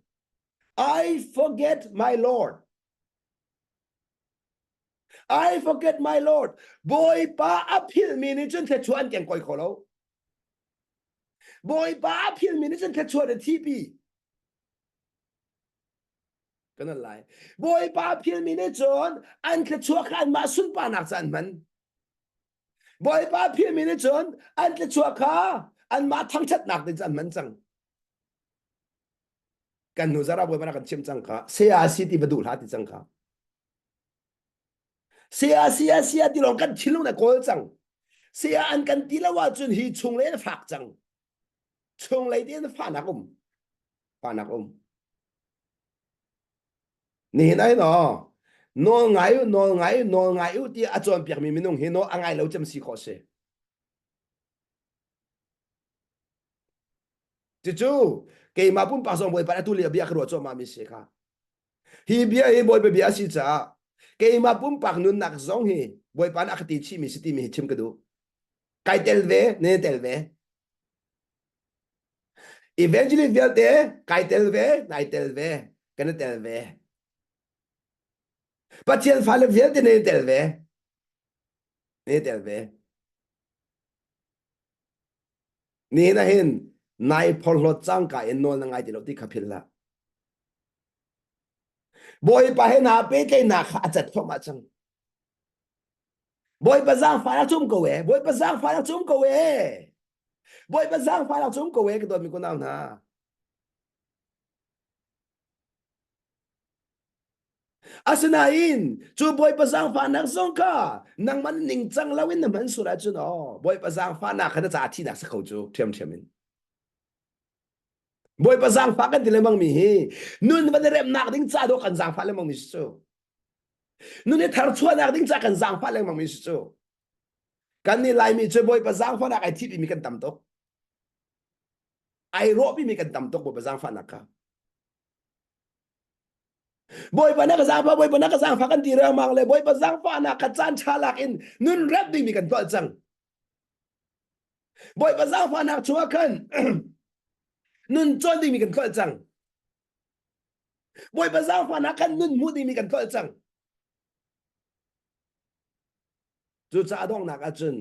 I forget my Lord. I forget my Lord. Bawipa a philhmi nih cun thluachuah an kengkawi kho lo. Bawipa a philhmi nih cun thluachuah an thipi. Kan an lai. Bawipa a philmi nih cun an thluachuah kha anmah sunparnak ca an hman. Bawipa a philmi nih cun an thluachuah kha anmah thangṭhatnak ding ca an hman cang. Kan hnu zara Bawipa na kan chimh cang kha. Saya si ti va duh hlah ti cang kha. Saya saya saya ti lawng kan thinlung na kawl cang. Saya an kan ti lo ahcun hi chunglei an fak cang. Chunglei ti an fahnak um. Fahnak um. Nihin ai no nawl ngai u nawl ngai u nawl ngai u ti a cawnpiakmi minung hi nawl a ngai lo cem si khawh si. Cucu keimah pumpak zong Bawipa atu lio bia ka ruah cuahmah mi si kha. Hi bia hi Bawipa bia a si caah keimah pumpak nunnak zong hi Bawipa nih a ka ti chihmi si timi hi chim ka duh. Kai tel ve, ne tel ve. Evangelist vialte kai tel ve, nai tel ve, kan i tel ve. Pathian fale vialte ne tel ve. Ne tel ve. Nihin ah hin nai phorhlawt cangka in nawl na ngai ti lo ti kha philh hlah. Bawipa he naa pehtlaihnak kha a cat thluahmah cang. Bawipa zaangfahnak cu um ko ee. Bawipa zaangfahnak cu um ko ee. Bawipa zaangfahnak cu um ko ee ka dawtmi kunau hna. Asinain cu Bawipa zaangfahnak zong kha nangmah ningcang loin na hman sual ahcun aw Bawipa zaangfahnak kha na ca thihnak si kho cu ṭhiamṭhiam in. Bawipa zaangfah kan ti lengmang mi hi nun van i remnak ding ca dawh kan zaangfah lengmang mi si cu. Nun i tharchuahnak ding ca kan zaangfah lengmang mi si cu. Kan nih Laimi cu Bawipa zaangfahnak ai thih mi kan tam tuk. Ai rawhpi mi kan tam tuk Bawipa zaangfahnak kha. Bawipa na ka zaangfah, Bawipa na ka zaangfah kan ti riangmang le Bawipa zaangfahnak kha caan ṭha lak in nun rep dingmi kan tuah cang. Bawipa zaangfahnak chungah khan nun cawn dingmi kan tuah cang. Bawipa zaangfahnak khan nun hmuh dingmi kan tuah cang. Cucaah donghnak ahcun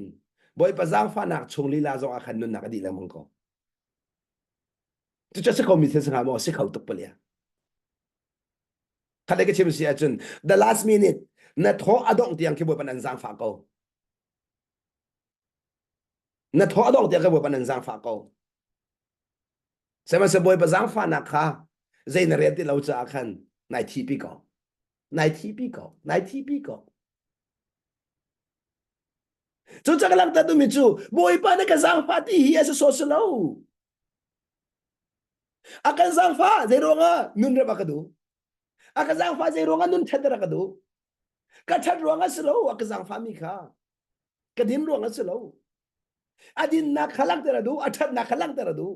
Bawipa zaangfahnak chung lila zong ah khan nunnak a dih lengmang ko. Cucu si khomi thil si hnga maw? Si kho tuk palia. Khat ka chim si ahcun the last minute na thaw a dongh tiang khi Bawipa nan zaangfah ko. Na thaw a dongh tiang khi Bawipa nan zaangfah ko. Sihmanhsehlaw Bawipa zaangfahnak kha zei na rel ti lo caah khan nai thihpi ko. Nai thihpi ko. Nai thihpi ko. Cu cak langhter duhmi cu Bawipa na ka zaangfah ti hi a si sawh si lo. A kan zaangfah zei ruangah nun rep a ka duh. A ka zaangfah zei ruangah nun ṭhat a ka duh. Ka ṭhat ruangah si lo a ka zaangfah mi kha. Ka din ruangah si lo. A dinnak kha langhter a duh, a ṭhatnak kha langhter a duh.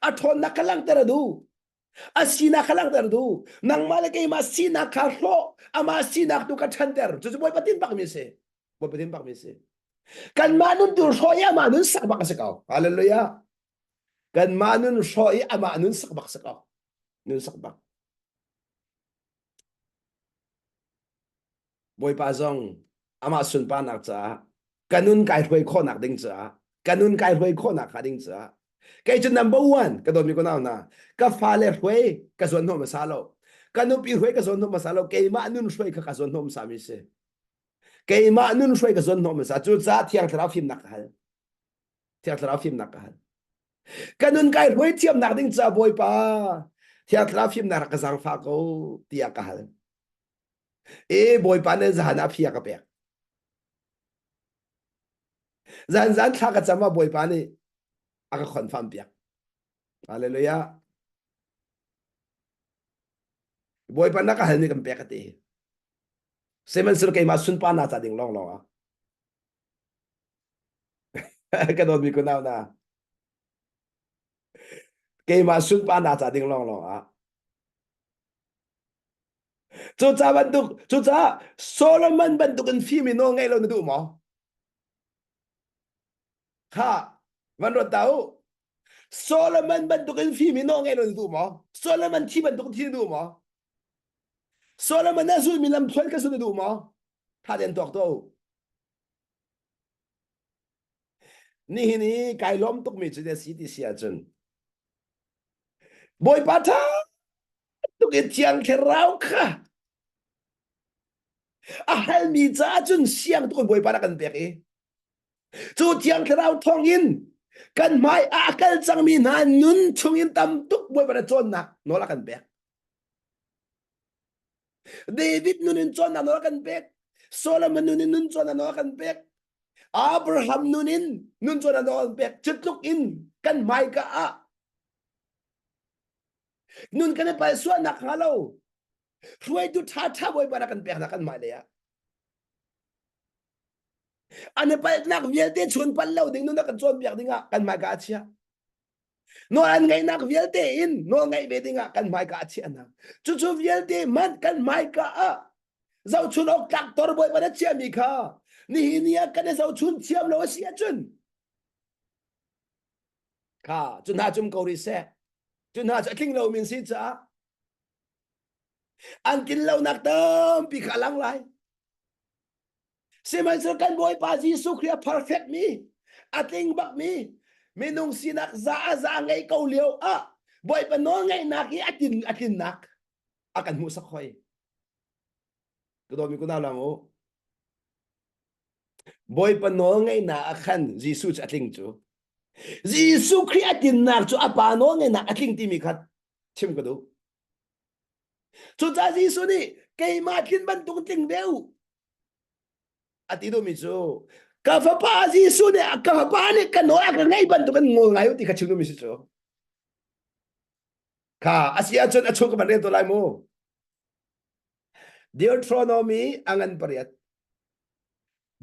A ṭhawnnak kha langhter a duh. A sinak kha langhter duh. Nangmah le keimah sinak kha hrawh, amah sinak tu kha ṭhanter. Cucu Bawipa tin bakmi a si. Bawipa tin bakmi a si. Kanmah nun tu hrawh i amah nun sak bak a si ko. Hallelujah. Kanmah nun hrawh i amah nun sak bak si ko. Nun sak bak. Bawipa zong amah sunparnak caah ka nun kai hruai khawhnak ding caah ka nun kai hruai khawhnak hnga ding caah kei cu number one ka dawtmi ko nau hna ka fale hruai ka zuan hnawh hmasa lo ka nupi hruai ka zuan hnawh hmasa lo keimah nun hruai kha ka zuan hnawh hmasa mi si keimah nun hruai ka zuan hnawh hmasa cucaah thiang thlarau fimnak ka hal thiang thlarau fimnak ka hal ka nun kai hruai thiamnak ding caah bawipa thiang thlarau fimnak rak ka zaangfah ko tiah ka hal E Bawipa nih zan ah phia ka pek. Zan zan thla ka cam ah Bawipa nih a ka khonfam piak. Hallelujah. Bawipa na ka halmi kan pek a ti. Sihmanhsehlaw keimah sunparnak ca ding lawnglawng ah. Ka dawtmi kunau na. Keimah sunparnak ca ding lawnglawng ah. Cucaah bantuk, cucaah Solomon bantuk in fim i nawl ngaih lo na duh maw? Kha, van ruat ta u. Solomon bantuk in fim i nawl ngaih lo na duh maw? Solomon thi bantuk thi na duh maw? Solomon a zulmi lam thluan kha sun na duh maw? Tha tein tuak tuah u. Nihin i kai lawm tukmi cu si ti si ahcun Bawipa ṭha tuk i Thiang Thlarau kha a halmi caah cun siang tuk in Bawipa rak kan pek i cu Thiang Thlarau thawngin kan hmai ah a kal cangmi hna nun chungin tam tuk Bawipa na cawnnak nawl a kan pek. David nun in cawnnak nawl a kan pek. Solomon nun in nun cawnnak nawl a kan pek. Abraham nun in nun cawnnak nawl a kan pek. Cu tluk in kan hmaika ah nun kan i pal sualnak hnga lo hruaitu ṭhaṭha Bawipa na kan pek hna kan hmailei ah. An i palhnak vialte chun pal lo ding nun a kan cawnpiak dingah kan hmaika a chiah. Nawl an ngeihnak vialte in nawl ngeih ve dingah kan hmaika a chiah hna. Cucu vialte hmanh kan hmaika ah zohchun awk tlak tor Bawipa na chiahmi kha nihin ni ah kan i zohchun thiam lo a si ahcun kha cu hna cum ko rih seh. Cu hna cu a tling lomi an si caah an tlin lonak tampi kha a lang lai. Sihmanhsehlaw kan Bawipa Jesuh Khrih a perfect mi, a tling bak mi, minung sinak za a za ngei ko lio ah Bawipa nawl ngeihnak i a tin a tlinnak a kan hmuhsak hoi. Ka dawmi kunau lang u. Bawipa nawl ngeihnak ah khan Jesuh cu a tling cu. Jesuh Khrih a tlinnak cu a pa nawl ngeihnak a tling timi kha chim ka duh. Cucaah Jesuh nih keimah tlin bantuk tling ve u a ti duhmi cu ka fapa Jesuh nih ka fapa nih ka nawl a ka ngaih bantuk in ngawl ngai u ti kha chim duhmi si cu. Kha a si ahcun a chung ka van rel to lai mu. Deuteronomy a ngan pariat.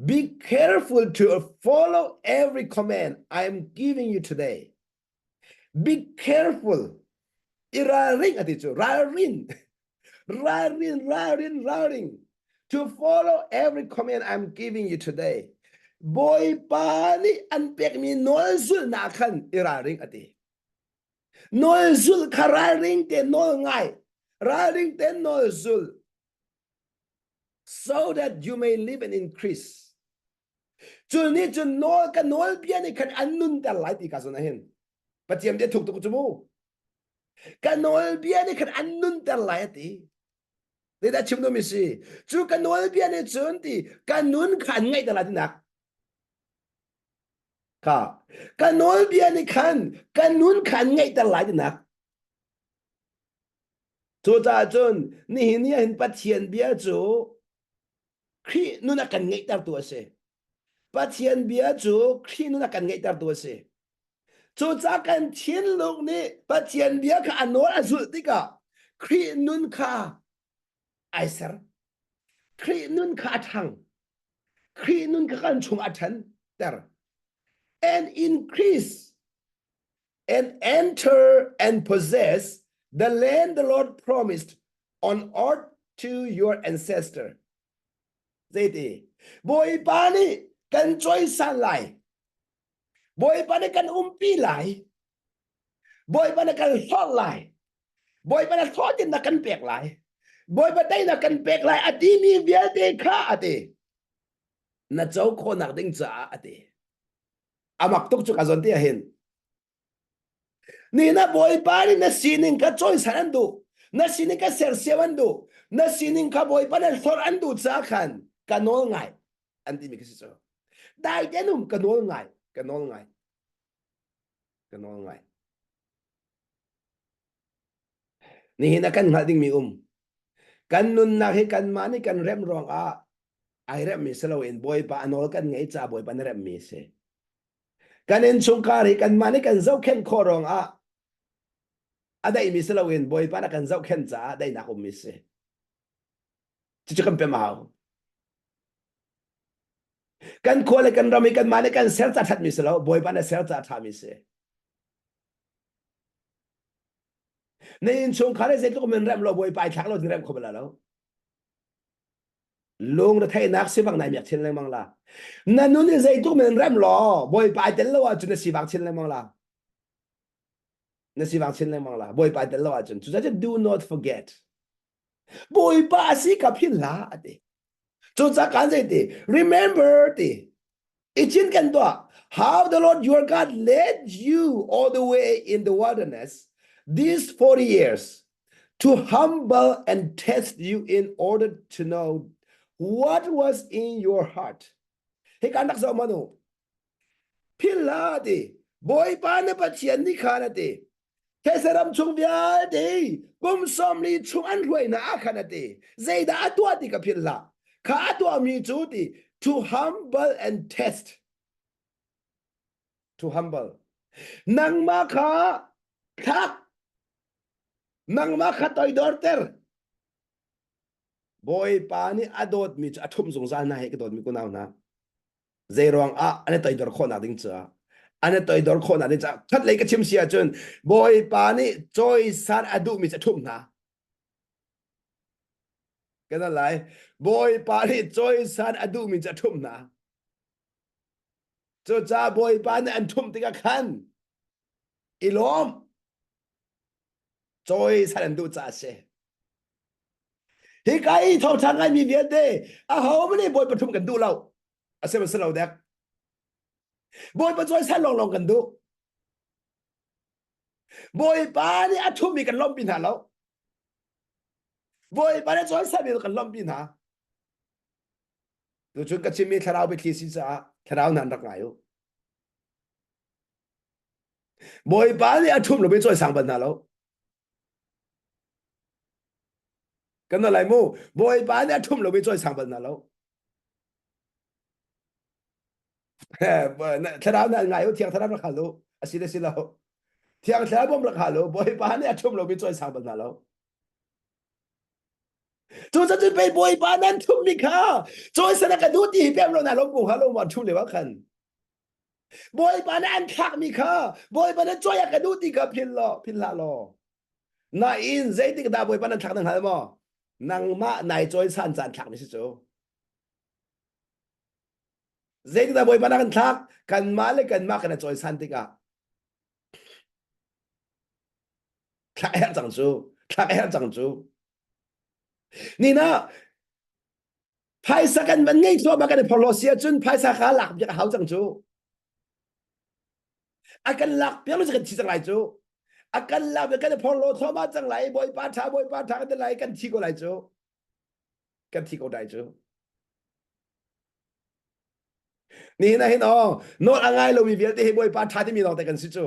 Be careful to follow every command I am giving you today. Be careful. I ralring ati cu ralrin. Ralrin, ralrin, ralring. To follow every command I'm giving you today. Bawipa nih an pekmi nawl zulhnak khan i ralring ati. Nawl zulh kha ralring te nawl ngai. Ralring te nawl zul. So that you may live and increase. Cu nih cun nawl ka nawlbia nih khan an nunter lai ti ka zawn ah hin Pathian bia thuk tuk cu mu. Ka nawlbia nih khan an nunter lai a ti. Zeidah chim duhmi si? Cu ka nawlbia nih cun ti ka nun kha an ngaihter lai tinak. Kha ka nawlbia nih khan ka nun kha an ngaihter lai tinak. Cucaah cun nihin ni ah hin Pathian bia cu Khrih nun a kan ngeihtertu a si. Pathian bia cu Khrih nun a kan ngeihtertu a si. Cucaah kan thinlung nih Pathian bia kha a nawl a zulh tikah Khrih nun kha ai ser. Khrih nun kha a ṭhang. Khrih nun kha kan chung a ṭhanter. And increase and enter and possess the land the Lord promised on earth to your ancestor. Zeiti? Bawipa nih kan cawisan lai. Bawipa nih kan umpi lai. Bawipa nih kan hlorh lai. Bawipa nih hlawhtlinnak kan pek lai. Bawipa teinak kan pek lai a timi vialte kha a ti. Na co khawhnak ding caah a ti. Amak tuk cu ka zawn ti ahhin. Ni na Bawipa nih na sining kha cawisan an duh. Na sining kha sersiam an duh. Na sining kha Bawipa nih hlorh an duh caah khan ka nawl ngai an timi khi si cu. Dai te um ka nawl ngai, ka nawl ngai, ka nawl ngai. Nihin ah kan hngalh dingmi um. Kan nunnak hi kanmah nih kan remh ruangah ai remhmi si loin Bawipa a nawl kan ngeih caah Bawipa na remhmi a si. Kan innchungkhar hi kanmah nih kan zohkhenh khawh ruangah a daihmi si loin Bawipa na kan zohkhenh caah daihnak ummi si. Cucu kan pem a hau. Kan khua le kan ram hi kanmah nih kan ser ca ṭhatmi si lo, Bawipa na ser ca ṭhami si. Na innchungkhar hi zeitluk min remh lo Bawipa ai thlak lo ding remh kho bal lo. Lung na theihnak sivang nai miak chin lengmang la. Na nun hi zeitluk min rem law Bawipa ai tel lo ahcun na sivang chin lengmang la. Na sivang chin lengmang la. Bawipa ai tel lo ahcun. Cucaah do not forget. Bawipa a si ka philh hlah a ti. Cucaah kan zei ti remember ti i cin kan tuah how the Lord your God led you all the way in the wilderness these 40 years to humble and test you in order to know what was in your heart. Hi kan rak zoh manu. Philh hlah ti. Bawipa na Pathian nih khan a ti. These ram chung vialte kum 40 chung an hruainak ah khan a ti. Zeidah a tuah ti ka philh hlah. Kha a tuahmi cu ti to humble and test. To humble. Nangmah kha thlak. Nangmah kha toidorter. Bawipa nih a dawtmi cu a ṭhumh zungzal hna hi ka dawtmi kunau hna. Zeiruang ah an i toidor khawhnak ding caah an i toidor khawhnak ding caah khat lei ka chim si ahcun Bawipa nih cawisan a duhmi cu a ṭhumh hna. Kan lai. Bawipa nih cawisan a duhmi cu a ṭhumh hna. Cucaah Bawipa nih an ṭhumh tikah khan i lawm. Cawisan an duh caah a si. Hika i thawngṭha ngaimi vialte aho nih Bawipa ṭhumh kan duh lo. A si si lo dek. Bawipa cawisan lawnglawng kan duh. Bawipa nih a ṭhummi kan lawmhpi hna lo. Bawipa nih cawisanmi kan lawmhpi hna. Tuchun ka chimmi thlarau biathli si caah thlarau nan rak ngai u. Bawipa nih a ṭhum lomi cawisang bal hna lo. Kan lai mu. Bawipa nih a ṭhum lomi cawisang bal hna lo. Thlarau nan ngai u, thiang thlarau rak hal u. A si le si lo. Thiang thlarau bawm rak hal u. Bawipa nih a ṭhum lomi cawisang bal hna lo. Cucaah pei Bawipa nan ṭhummi kha cawisan a ka duh ti hi pem lo na lawm ko hnga lo ma ṭhum lio ah khan. Bawipa nih an thlakmi kha Bawipa nih cawi a ka duh ti kha philh law philh hlah law. Nain zeitik dah Bawipa nan thlak na hngal maw? Nangmah nai cawisan caan thlakmi si cu. Zeitik dah Bawipa na kan thlak? Kanmah le kanmah kan i cawisan tikah thlak a herh cang cu. Thlak a herh cang cu. Nina Phaisa kan van ngei thluahmah kan i phorhlaw si ahcun phaisa kha lak piak a hau cang cu. A kan lak piak lo kan thi cang lai cu. A kan lak piak kan i phorhlaw thluahmah cang lai Bawipa tha Bawipa tha kan ti lai kan thi ko lai cu. Kan thi ko lai cu. Nihin ah hin aw nawl a ngai lomi vialte hi Bawipa tha timi lawng te kan si cu.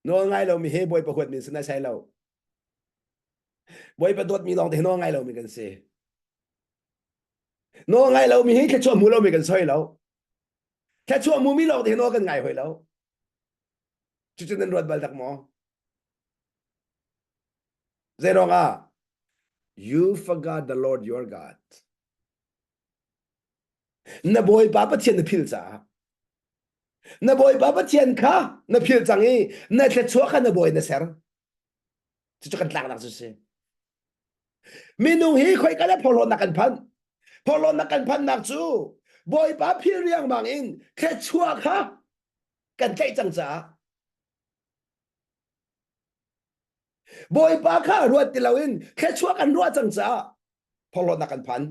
Nawl ngai lomi he Bawipa huatmi si nai sai lo. Bawipa dawtmi lawng te hi nawl ngai lomi kan si. Nawl ngai lomi hi thluachuah hmu lomi kan soi lo. Thluachuah hmumi lawng te hi nawl kan ngai hoi lo. Cucu nan ruat bal dak maw? Zeiruang ah? You forgot the Lord your God. Na Bawipa Pathian na phil caah Na Bawipa Pathian kha na philh cang i na thluachuah kha na bawi na ser. Cucu kan tlaknak cu si. Minung hi khoika le phorhlawtnak kan phanh. Phorhlawtnak kan phanhnak cu Bawipa phil riangmang in thluachuah kha kan tlaih cang caah Bawipa kha ruat ti loin thluachuah kan ruah cang caah phorhlawtnak kan phan.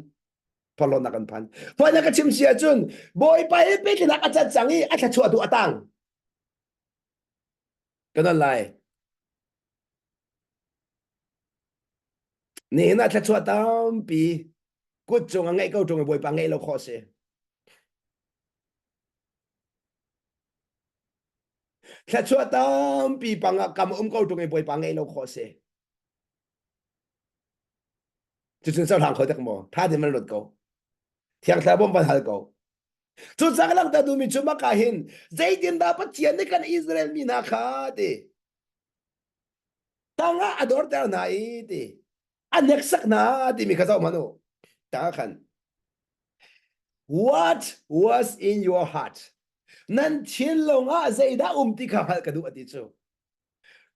Phorhlawtnak kan phan. Fawinak ka chim si ahcun Bawipa hi pehtlinak a cat cang i a thluachuah tu a tang. Kan on lai. Nihin ah thluachuah tampi kut cung a ngeih ko ṭung i Bawipa ngeih lo khawh si. Thluachuah tampi pang ah kam um ko ṭung i Bawipa ngeih lo khawh si. Cucun cohlang kho tak maw? Tha tein van ruat ko. Thiang Thlarau bawmh van hal ko. Cucaah ka langhter duhmi cu maka hin zeitindah Pathian nih kan Israel mi hna kha ti tangah a dorter hna i ti a hneksak hna timi kha zoh hmanh u. Tangah khan What was in your heart? Nan thinlung ah zeidah um ti kha hngalh ka duh a ti cu.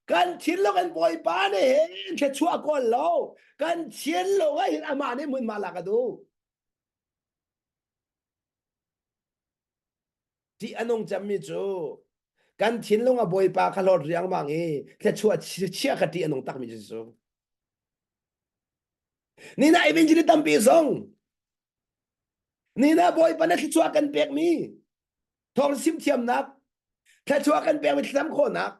Kan thinlung in Bawipa nih hin thluachuah kawl lo. Kan thinlung ah hin amah nih hmunhma lak a duh. Ṭih a nung cemmi cu kan thinlung a Bawipa kha hlawt riangmang i thluachuah chia kha ṭih a nung takmi cu cu. Nina evangelist tampi zong nina Bawipa na thluachuah kan pekmi thawng sim thiamnak thluachuah kan pekmi thlacam khawhnak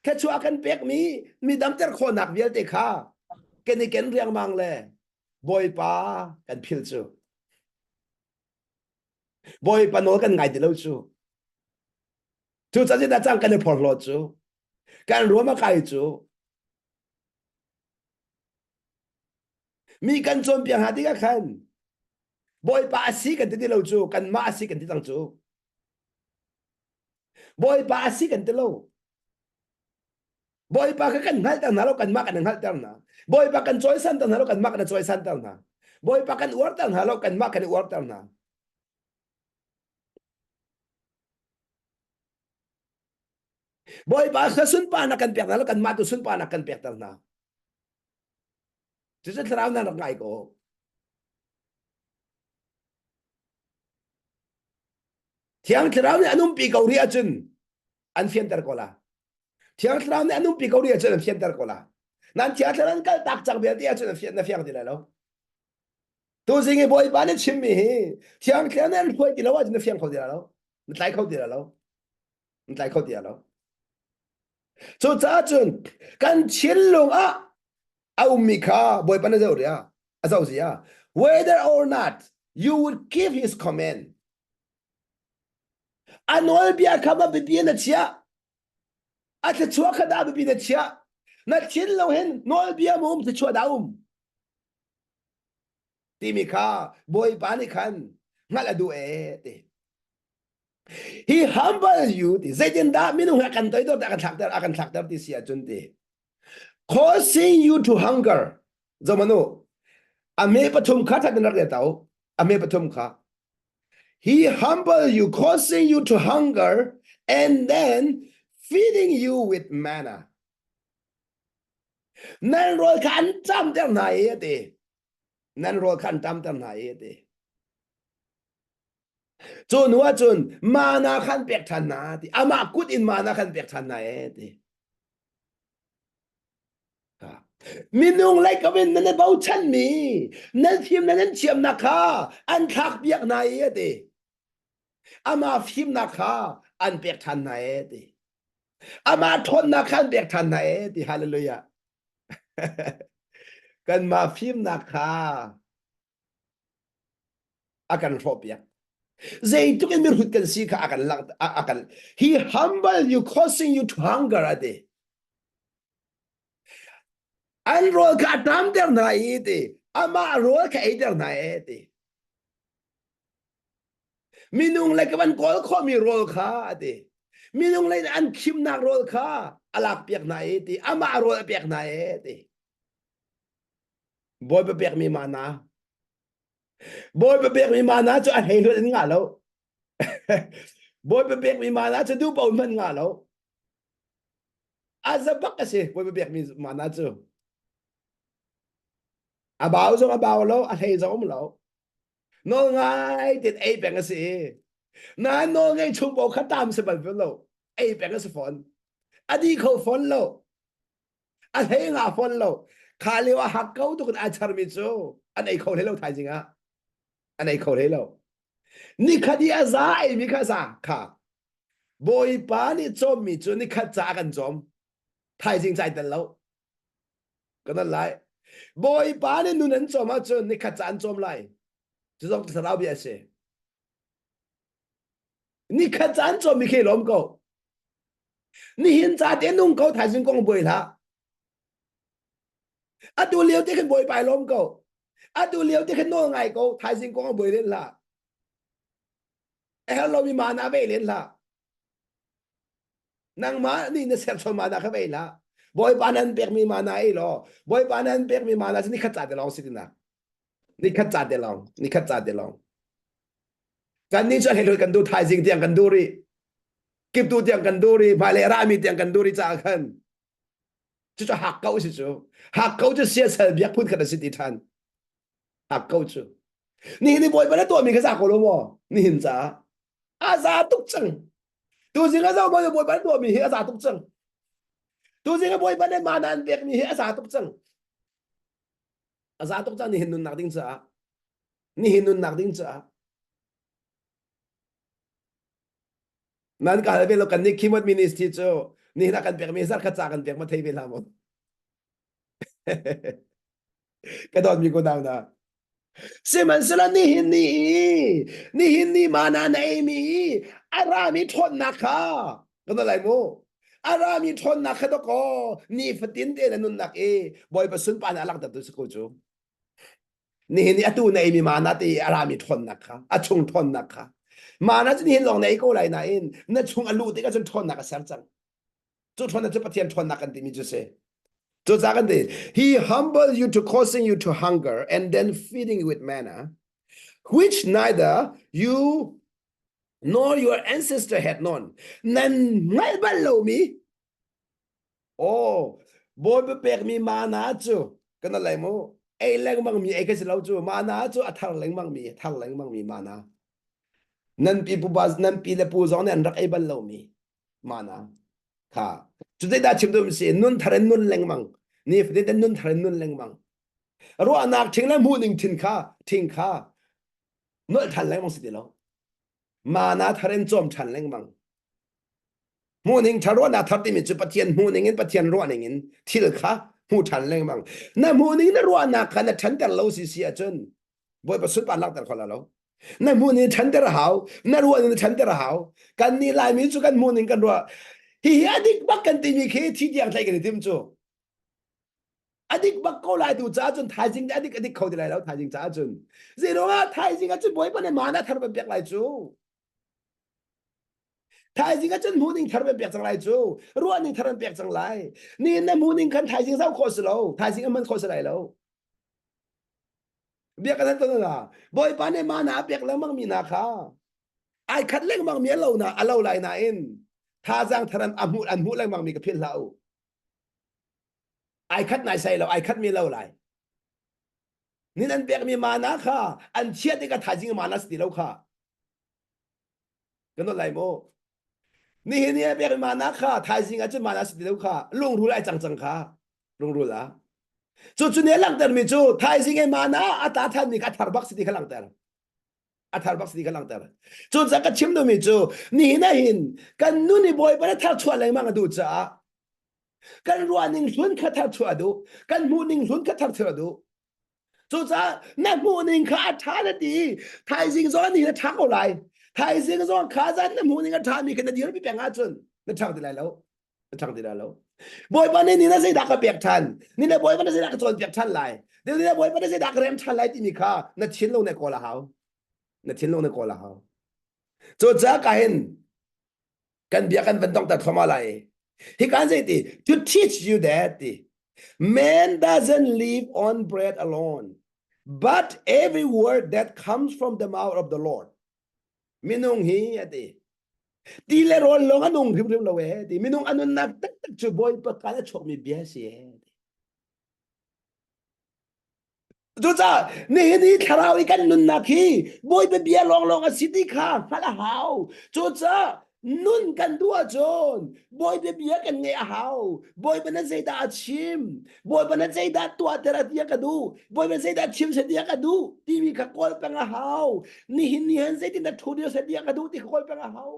thluachuah kan pekmi mi damter khawhnak vialte kha kan i ken riangmang le Bawipa kan phil cu. Bawipa nawl kan ngai ti lo cu. Cu cazin ah cang kan i phorhlawt cu. Kan ruam a kai cu. Mi kan cawnpiak hna tikah khan Bawipa a si kan ti ti lo cu kanmah a si kan ti cang cu. Bawipa a si kan ti lo. Bawipa kha kan hngalhter hna lo kanmah kan hngalhter hna. Bawipa kan cawisanter hna lo kanmah kan cawisanter hna. Bawipa kan uarter hna lo kanmah kan i uarter hna. Bawipa kha sunparnak kan pek hna lo kanmah tu sunparnak kan pekter hna. Cucu thlarau nan rak ngai ko. Thiang Thlarau nih an umpi ko rih ahcun an fianter ko la. Thiang Thlarau nih an umpi ko rih ahcun an fianter ko la. Nan Thiang Thlarau an kal tak cang vialte ahcun an fian na fiang ti lai lo. Tuzing i Bawipa nih chimmi hi Thiang Thlarau nih an hruai ti lo ahcun na fiang kho ti lai lo. Na tlai kho ti lai lo. Na tlai kho ti lai lo. Cucaah cun kan thinlung ah a ummi kha Bawipa na zoh ria a zoh zia whether or not you would keep his command a nawlbia kha va biapi na chiah a thluachuah kha dah biapi na chiah na thinlung hin nawlbia ma um thluachuah dah um timi kha Bawipa nih khan hngalh a duh ee ti He humble you ti zeitindah minung he kan toidor a kan thlakter a kan thlakter ti si ahcun ti causing you to hunger zomanu a me pathum kha that rak le tau a me pathum kha he humble you causing you to hunger and then feeding you with manna nan rawl kha an camter hna i ati nan rawl kha an tamter hna i ati Cu hnu ahcun mana khan pek ṭhan hna ti amah kut in mana khan pek ṭhan hna ee ti. Minung lei kam in nan i bochanmi nan fimnak nan thiamnak kha an thlak piak hna i a ti. Amah fimnak kha an pek ṭhan hna ee ti. Amah ṭhawnnak kha an pek ṭhan hna ee ti. Hallelujah. Kanmah fimnak kha a kan hrawhpiak zeitluk in mihrut kan si kha a kan lang a kan he humble you causing you to hunger ati an rawl kha a tamter hna i ti amah rawl kha eiter hna e ti minung le ka van kawl khawhmi rawl kha ati minung le an khimnak rawl kha a lak piak hna i ti amah rawl a pek hna e ti Bawipa pekmi mana. Bawipa pekmi mana cu a hleihluat in ngah lo. Bawipa pekmi mana cu duh paoh hmanh ngah lo. A za bak a si Bawipa pekmi mana cu. A bau zong a bau lo, a hlei zong um lo. Nawl ngai tin ei peng a si. Na nawl ngei chung paoh kha tam si bal lo. Ei peng a si fawn. A di kho fawn lo. A hlei nga fawn lo. Kha lio a hak ko tuk in ai charmi cu an ei kho hlei lo thaizing ah. An ei kho hlei lo. Nikhat i a za eimi kha za kha. Bawipa nih cawmmi cu nikhat ca a kan cawm. Thaizing ca ai tel lo. Kan al lai. Bawipa nih nun an cawm ahcun nikhat ca an cawm lai. Cu zong thlarau bia a si. Nikhat ca an cawmmi khi lawm ko. Nihin ca te nung ko thaizing kong buai hlah. Atu lio te khin bawipa i lawm ko. Atu lio te khin nawl ngai ko thaizing kong buai len hlah. A herh lomi mana vei len hlah. Nangmah nih na serchom mana kha vei hlah. Bawipa nan pekmi mana ei law Bawipa nan pekmi mana cu nikhat ca te lawng si tinak. Nikhat ca te lawng, nikhat ca te lawng. Kan nih cu a kan duh thaizing tiang kan duh rih. Kiptu tiang kan duh rih, hmailei rami tiang kan duh rih caah khan. Cucu hak ko si cu. Hak ko cu siasal biak phun khat a si ti ṭhan. Hak ko cu. Nihin ni Bawipa na tuahmi kha za ko lo maw? Nihin caah. A za tuk cang. Tuzing a zoh maw Bawipa na tuahmi hi a za tuk cang. Tuzing a Bawipa nih mana an pekmi hi a za tuk cang. A za tuk cang nihin nunnak ding caah. Nihin nunnak ding caah. Nan ka hal ve lo kan nih Khimot ministry cu nihin ah kan pekmi zarkhat ca kan pek ma thei ve hlah maw? Ka dawtmi ko nau na. Sihmanhsehlaw nihin ni i nihin ni mana na eimi i a rami ṭhawnnak kha kan lai mu a rami ṭhawnnak kha dawkaw nifatin te na nunnak i Bawipa sunparnak a langhtertu si ko cu. Nihin ni atu na eimi mana te i a rami ṭhawnnak kha a chung ṭhawnnak kha mana cu nihin lawng na ei ko lai nain na chung a luh tikah cun ṭhawnnak a ser cang. Cu ṭhawnnak cu Pathian ṭhawnnak kan timi cu si. Cucaah kan ti, He humbled you to causing you to hunger and then feeding you with manna, which neither you nor your ancestor had known. Nan hngalh bal lomi, oh, Bawipa pekmi mana cu kan lai mu, ei lengmang mi ei ka si lo cu, mana cu a thar lengmang mi, thar lengmang mi mana. Nan pi pu nan pi le pu zong nih an rak ei bal lomi mana. Kha cu zeidah chim duh si nun thar in nun lengmang ni fatin te nun thar in nun lengmang ruahnak thing le hmuhning thin kha thing kha nolh than lengmang si ti lo mana thar in cawm than lengmang hmuhning thar ruahnak thar timi cu Pathian hmuhning in Pathian ruahning in thil kha hmu than lengmang na hmuhning na ruahnak kha na thanter lo si si ahcun Bawipa sunpar langhter kho la lo. Na hmuh ning ṭhanter a hau, na ruah ning ṭhanter a hau. Kan nih Laimi cu kan hmuh ning kan ruah. Hihi a dik bak kan timi khi thi tiang thlei kan i tim cu. A dik bak ko lai tu caah cun thaizing a dik a dik kho ti lai lo thaizing caah cun. Zeiruangah thaizing ah cun Bawipa nih mana thar ban pek lai cu. Thaizing ah cun hmuh ning thar ban pek cang lai cu. Ruah ning thar ban pek cang lai. Ni na hmuh ning khan thaizing zau khawh si lo. Thaizing a man khawh si lai lo. Bia kan ton na Bawipa nih mana a pek lengmang mi hna kha ai khat lengmang mi a lo na a lo lai nain thazaang thar an hmuh an hmuh lengmang mi ka philh hlah u. Ai khat nai sai lo ai khat mi lo lai. Nin an pek mi mana kha an chiat i ka thaizing mana si ti lo kha. Kan lai maw? Nihin ni a pek mi mana kha thaizing ah cun mana si ti lo kha lungrul ai cang cang kha rungrul ah cu cu nih a langhtermi cu thaizing e mana a ta thanmi kha a thar bak si ti kha langhter a thar bak si ti kha langhter cu ca ka chim duhmi cu nihin ah hin kan nun i bawipa na thar chuah lengmang a duh caah kan ruahning hlun kha thar chuah a duh kan hmuhning hlun kha thar chuah a duh cucaah na hmuhning kha a ṭha na ti thaizing zong ni na ṭha ko lai thaizing zong kha zan na hmuhning a ṭhami kha na dirpi peng ahcun na ṭhang ti lai lo a ṭhang ti lai lo bawipa nih ni na zeidah ka pek ṭhan ni na bawipa na zeidah ka cawnpiak ṭhan lai ni na bawipa na zeidah ka rem ṭhan lai timi kha na thinlung na kawl a hau na thinlung na kawl a hau cucaah ka hin kan bia kan van donghter thluahmah lai hi kan zei ti to teach you that ti man doesn't live on bread alone but every word that comes from the mouth of the Lord minung hi ati Ti le rawl lawng a nung hrimhrim lo ee ti minung a nunnak taktak cu Bawipa kal a chuakmi bia si ee. Cucaah nihin hi thlarau i kan nunnak hi Bawipa bia lawnglawng a si ti kha hngalh a hau. Cucaah nun kan duh ahcun Bawipa bia kan ngeih a hau. Bawipa na zeidah a chim? Bawipa na zeidah tuahter a ti a ka duh? Bawipa zeidah chim seh ti a ka duh? Timi kha kawl peng a hau. Nihin ni han zeitin dah thu dir seh ti a ka duh ti kha kawl peng a hau.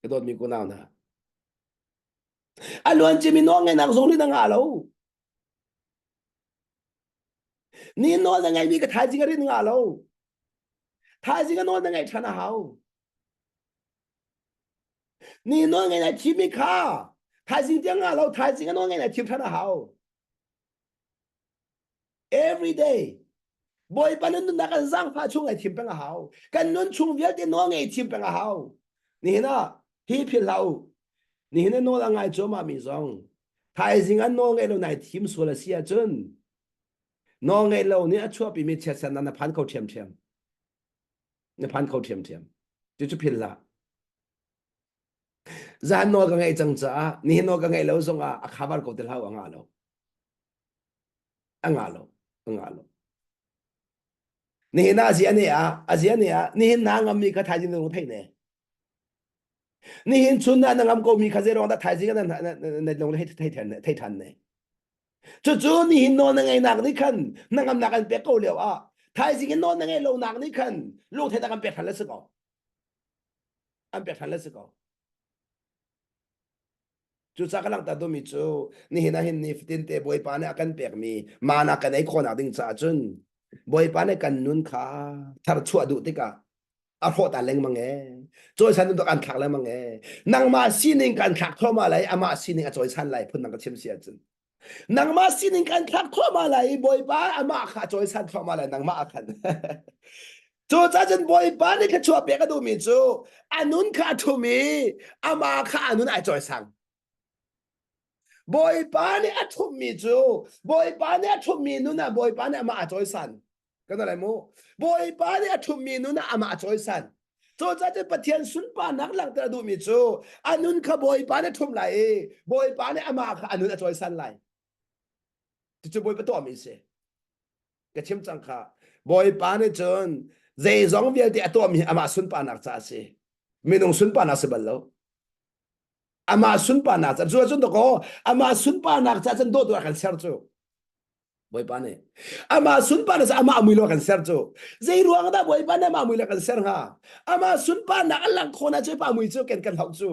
Ka dawtmi kunau hna. A luan cimi nawl ngeihnak zong rin a ngah lo. Ni nawl na ngeimi ka thaizing a rin ngah lo. Thaizing a nawl na ngeih ṭhan a hau. Ni nawl ngeih na thimi kha thaizing tiang ngah lo thaizing a nawl ngeih na thim ṭhan a hau. Every day Bawipa nan nunnak kan zaangfah chung ai thim peng a hau. Kan nun chung vialte nawl ngei thim peng a hau. Nihin ah hi philh hlah u. Nihin ah nawl a ngai cuahmah mi zong thaizing ah nawl ngeih lo nai thim sual a si ahcun nawl ngeih lo nih a chuahpimi chiatsernak na phan kho ṭhiamṭhiam. Na phan kho ṭhiamṭhiam. Cucu philh hlah. Zan nawl ka ngeih cang caah nihin nawl ka ngeih lo zongah a khabar ko ti hlah u a ngah lo. A ngah lo. A ngah lo. Nihin ah zia ne ah a zia ne ah nihin na ngammi kha thaizing na lung thei ne. Nihin chun na na ngam ko mi kha zeiruang dah thaizing na na na lung thei thei thei than ne. Cucu nihin nawl na ngeihnak nih khan na ngamnak an pek ko lio ah thaizing in nawl na ngeih lonak nih khan lungtheihnak an pek than le si ko. An pek than le si ko. Cucaah ka langhter duhmi cu nihin ah hin nifatin te Bawipa nih a kan pekmi mana kan ei khawhnak ding caah cun Bawipa nih kan nun kha tharchuah duh tikah a hrawh ta lengmang ee. Cawisan tu kan thlak lengmang ee. Nangmah sining kan thlak thluahmah lai, amah sining a cawisan lai phun dang ka chim si ahcun. Nangmah sining kan thlak thluahmah lai i Bawipa amah kha a cawisan thluahmah lai nangmah ah khan. Cucaah cun Bawipa nih thluachuah pek a duhmi cu a nun kha a ṭhum i amah kha a nun ai cawisang. Bawipa nih a ṭhummi cu Bawipa nih a ṭhummi nun ah Bawipa nih amah a cawisan. Kan lai mu. Bawipa nih a ṭhummi nun ah amah a cawisan. Cucaah cun Pathian sunparnak langhter a duhmi cu a nun kha Bawipa nih a ṭhumh lai i Bawipa nih amah kha a nun a cawisan lai. Cucu Bawipa tuahmi a si. Ka chim cang kha. Bawipa nih cun zeizong vialte a tuahmi hi amah sunparnak ca a si. Minung sunparnak si bal lo. Amah sunparnak ca cu cun dakaw amah sunparnak ca cun dawtu a kan ser cu. Bawipa nih amah sunparnak cu amah mui lo kan ser cu. Zei ruang dah Bawipa nih amah mui lo kan ser hnga? Amah sunparnak a langh khawh na cu pa mui cu kan kan hloh cu.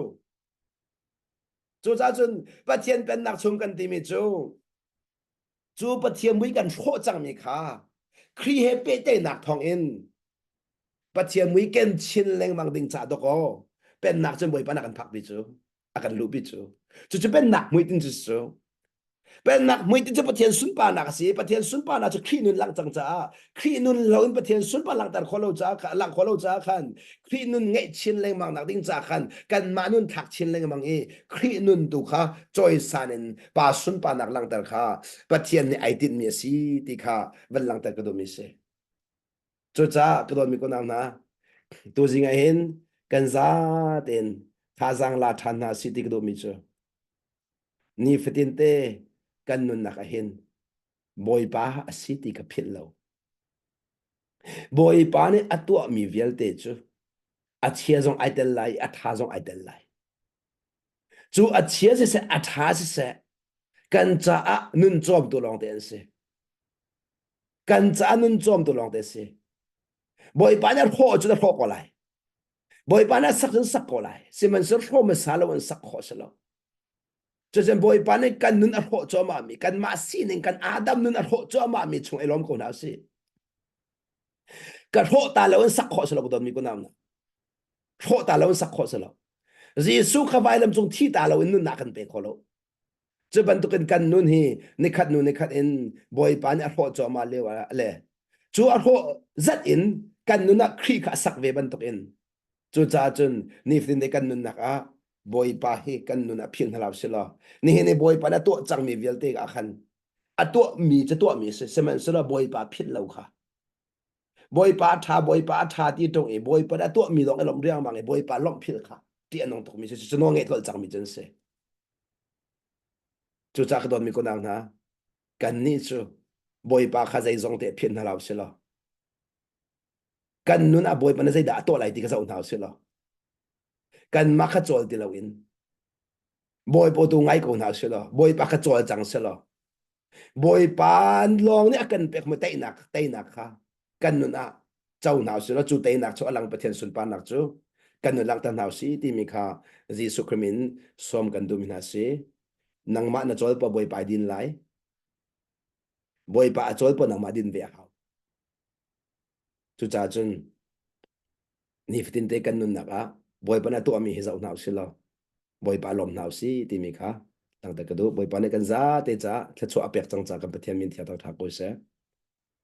Cucaah cun Pathian pennak chung kan timi cu cu Pathian mui kan hrawh cangmi kha Khrih he pehtlaihnak thawngin Pathian mui ken chin lengmang ding ca dawkaw pennak cun Bawipa na kan phakpi cu a kan luhpi cu cucu pennak hmuitinh cu cu pennak hmuitinh cu Pathian sunparnak a si Pathian sunparnak cu Khrih nun langh cang caah Khrih nun loin Pathian sunpar langhter khawh lo caah langh khawh lo caah khan Khrih nun ngeih chin lengmang nak ding caah khan kanmah nun thlak chin lengmang i Khrih nun tu kha cawisan in pa sunparnak langhter kha Pathian nih ai tinhmi a si ti kha van langhter ka duhmi si. Cucaah ka dawtmi kunau hna, tuzing ah hin kan za tein thazaang la ṭhan hna si ti ka duhmi cu nifatin te kan nunnak ah hin Bawipa a si ti ka philh lo. Bawipa nih a tuahmi vialte cu a chia zong ai tel lai i a ṭha zong ai tel lai. Cu a chia siseh a ṭha siseh kan caah nun cawmtu lawngte an si. Kan caah nun cawmtu lawngte a si. Bawipa nih a hrawh cun a hrawh ko lai. Bawipa nih a sak cun sak ko lai. Sihmanhsehlaw hrawh hmasa lo in sak khawh si lo. Cucun Bawipa nih kan nun a hrawh cuahmahmi, kanmah sining kan Adam nun a hrawh cuahmahmi chung i lawm ko hna usih. Ka hrawh ta lo in sak khawh si lo ka dawtmi kunau hna. Hrawh ta lo in sak khawh si lo. Jesuh kha vailam cung thi ta lo in nunnak kan pe kho lo. Cu bantukin kan nun hi nikhat nu nikhat in Bawipa nih a hrawh cuahmah lio ah le cu a hrawh zat in kan nun ah Khrih kha a sak ve bantukin cucaah cun nifatin te kan nunnak ah Bawipa hi kan nun ah philh hna lo si law nihin i Bawipa nih a tuah cangmi vialte ah khan a tuahmi cu tuahmi si sihmanhsehlaw Bawipa philh lo kha Bawipa a ṭha Bawipa a ṭha ti ṭung i Bawipa nih a tuahmi lawng i lawmh riangmang i Bawipa lawmh philh kha ṭih a nung tukmi si cu nawl ngeih tlolh cangmi cu an si. Cucaah ka dawtmi kunau hna, kannih cu Bawipa kha zeizong te philh hna lo si law kan nun ah Bawipa nih zeidah a tuah lai ti kha zoh hna usih law kanmah kha cawl ti loin Bawipa tu ngai ko hna usih law Bawipa kha cawl cang sih law Bawipa lawng nih a kan pek mu teinak teinak kha kan nun ah co hna usih law cu teinak cu a lang Pathian sunparnak cu kan nun langhter hna usih timi kha Jesuh Khrih min sawm kan duhmi hna si. Nangmah na cawl pa Bawipa ai din lai. Bawipa a cawl pa nangmah din ve a hau. Cucaah cun nifatin te kan nunnak ah Bawipa nih a tuahmi hi zoh hna usih law Bawipa lawm hna usih timi kha langhter ka duh. Bawipa nih kan zate caah thluachuah a pek cang caah kan Pathian min thiang thangṭha ko seh.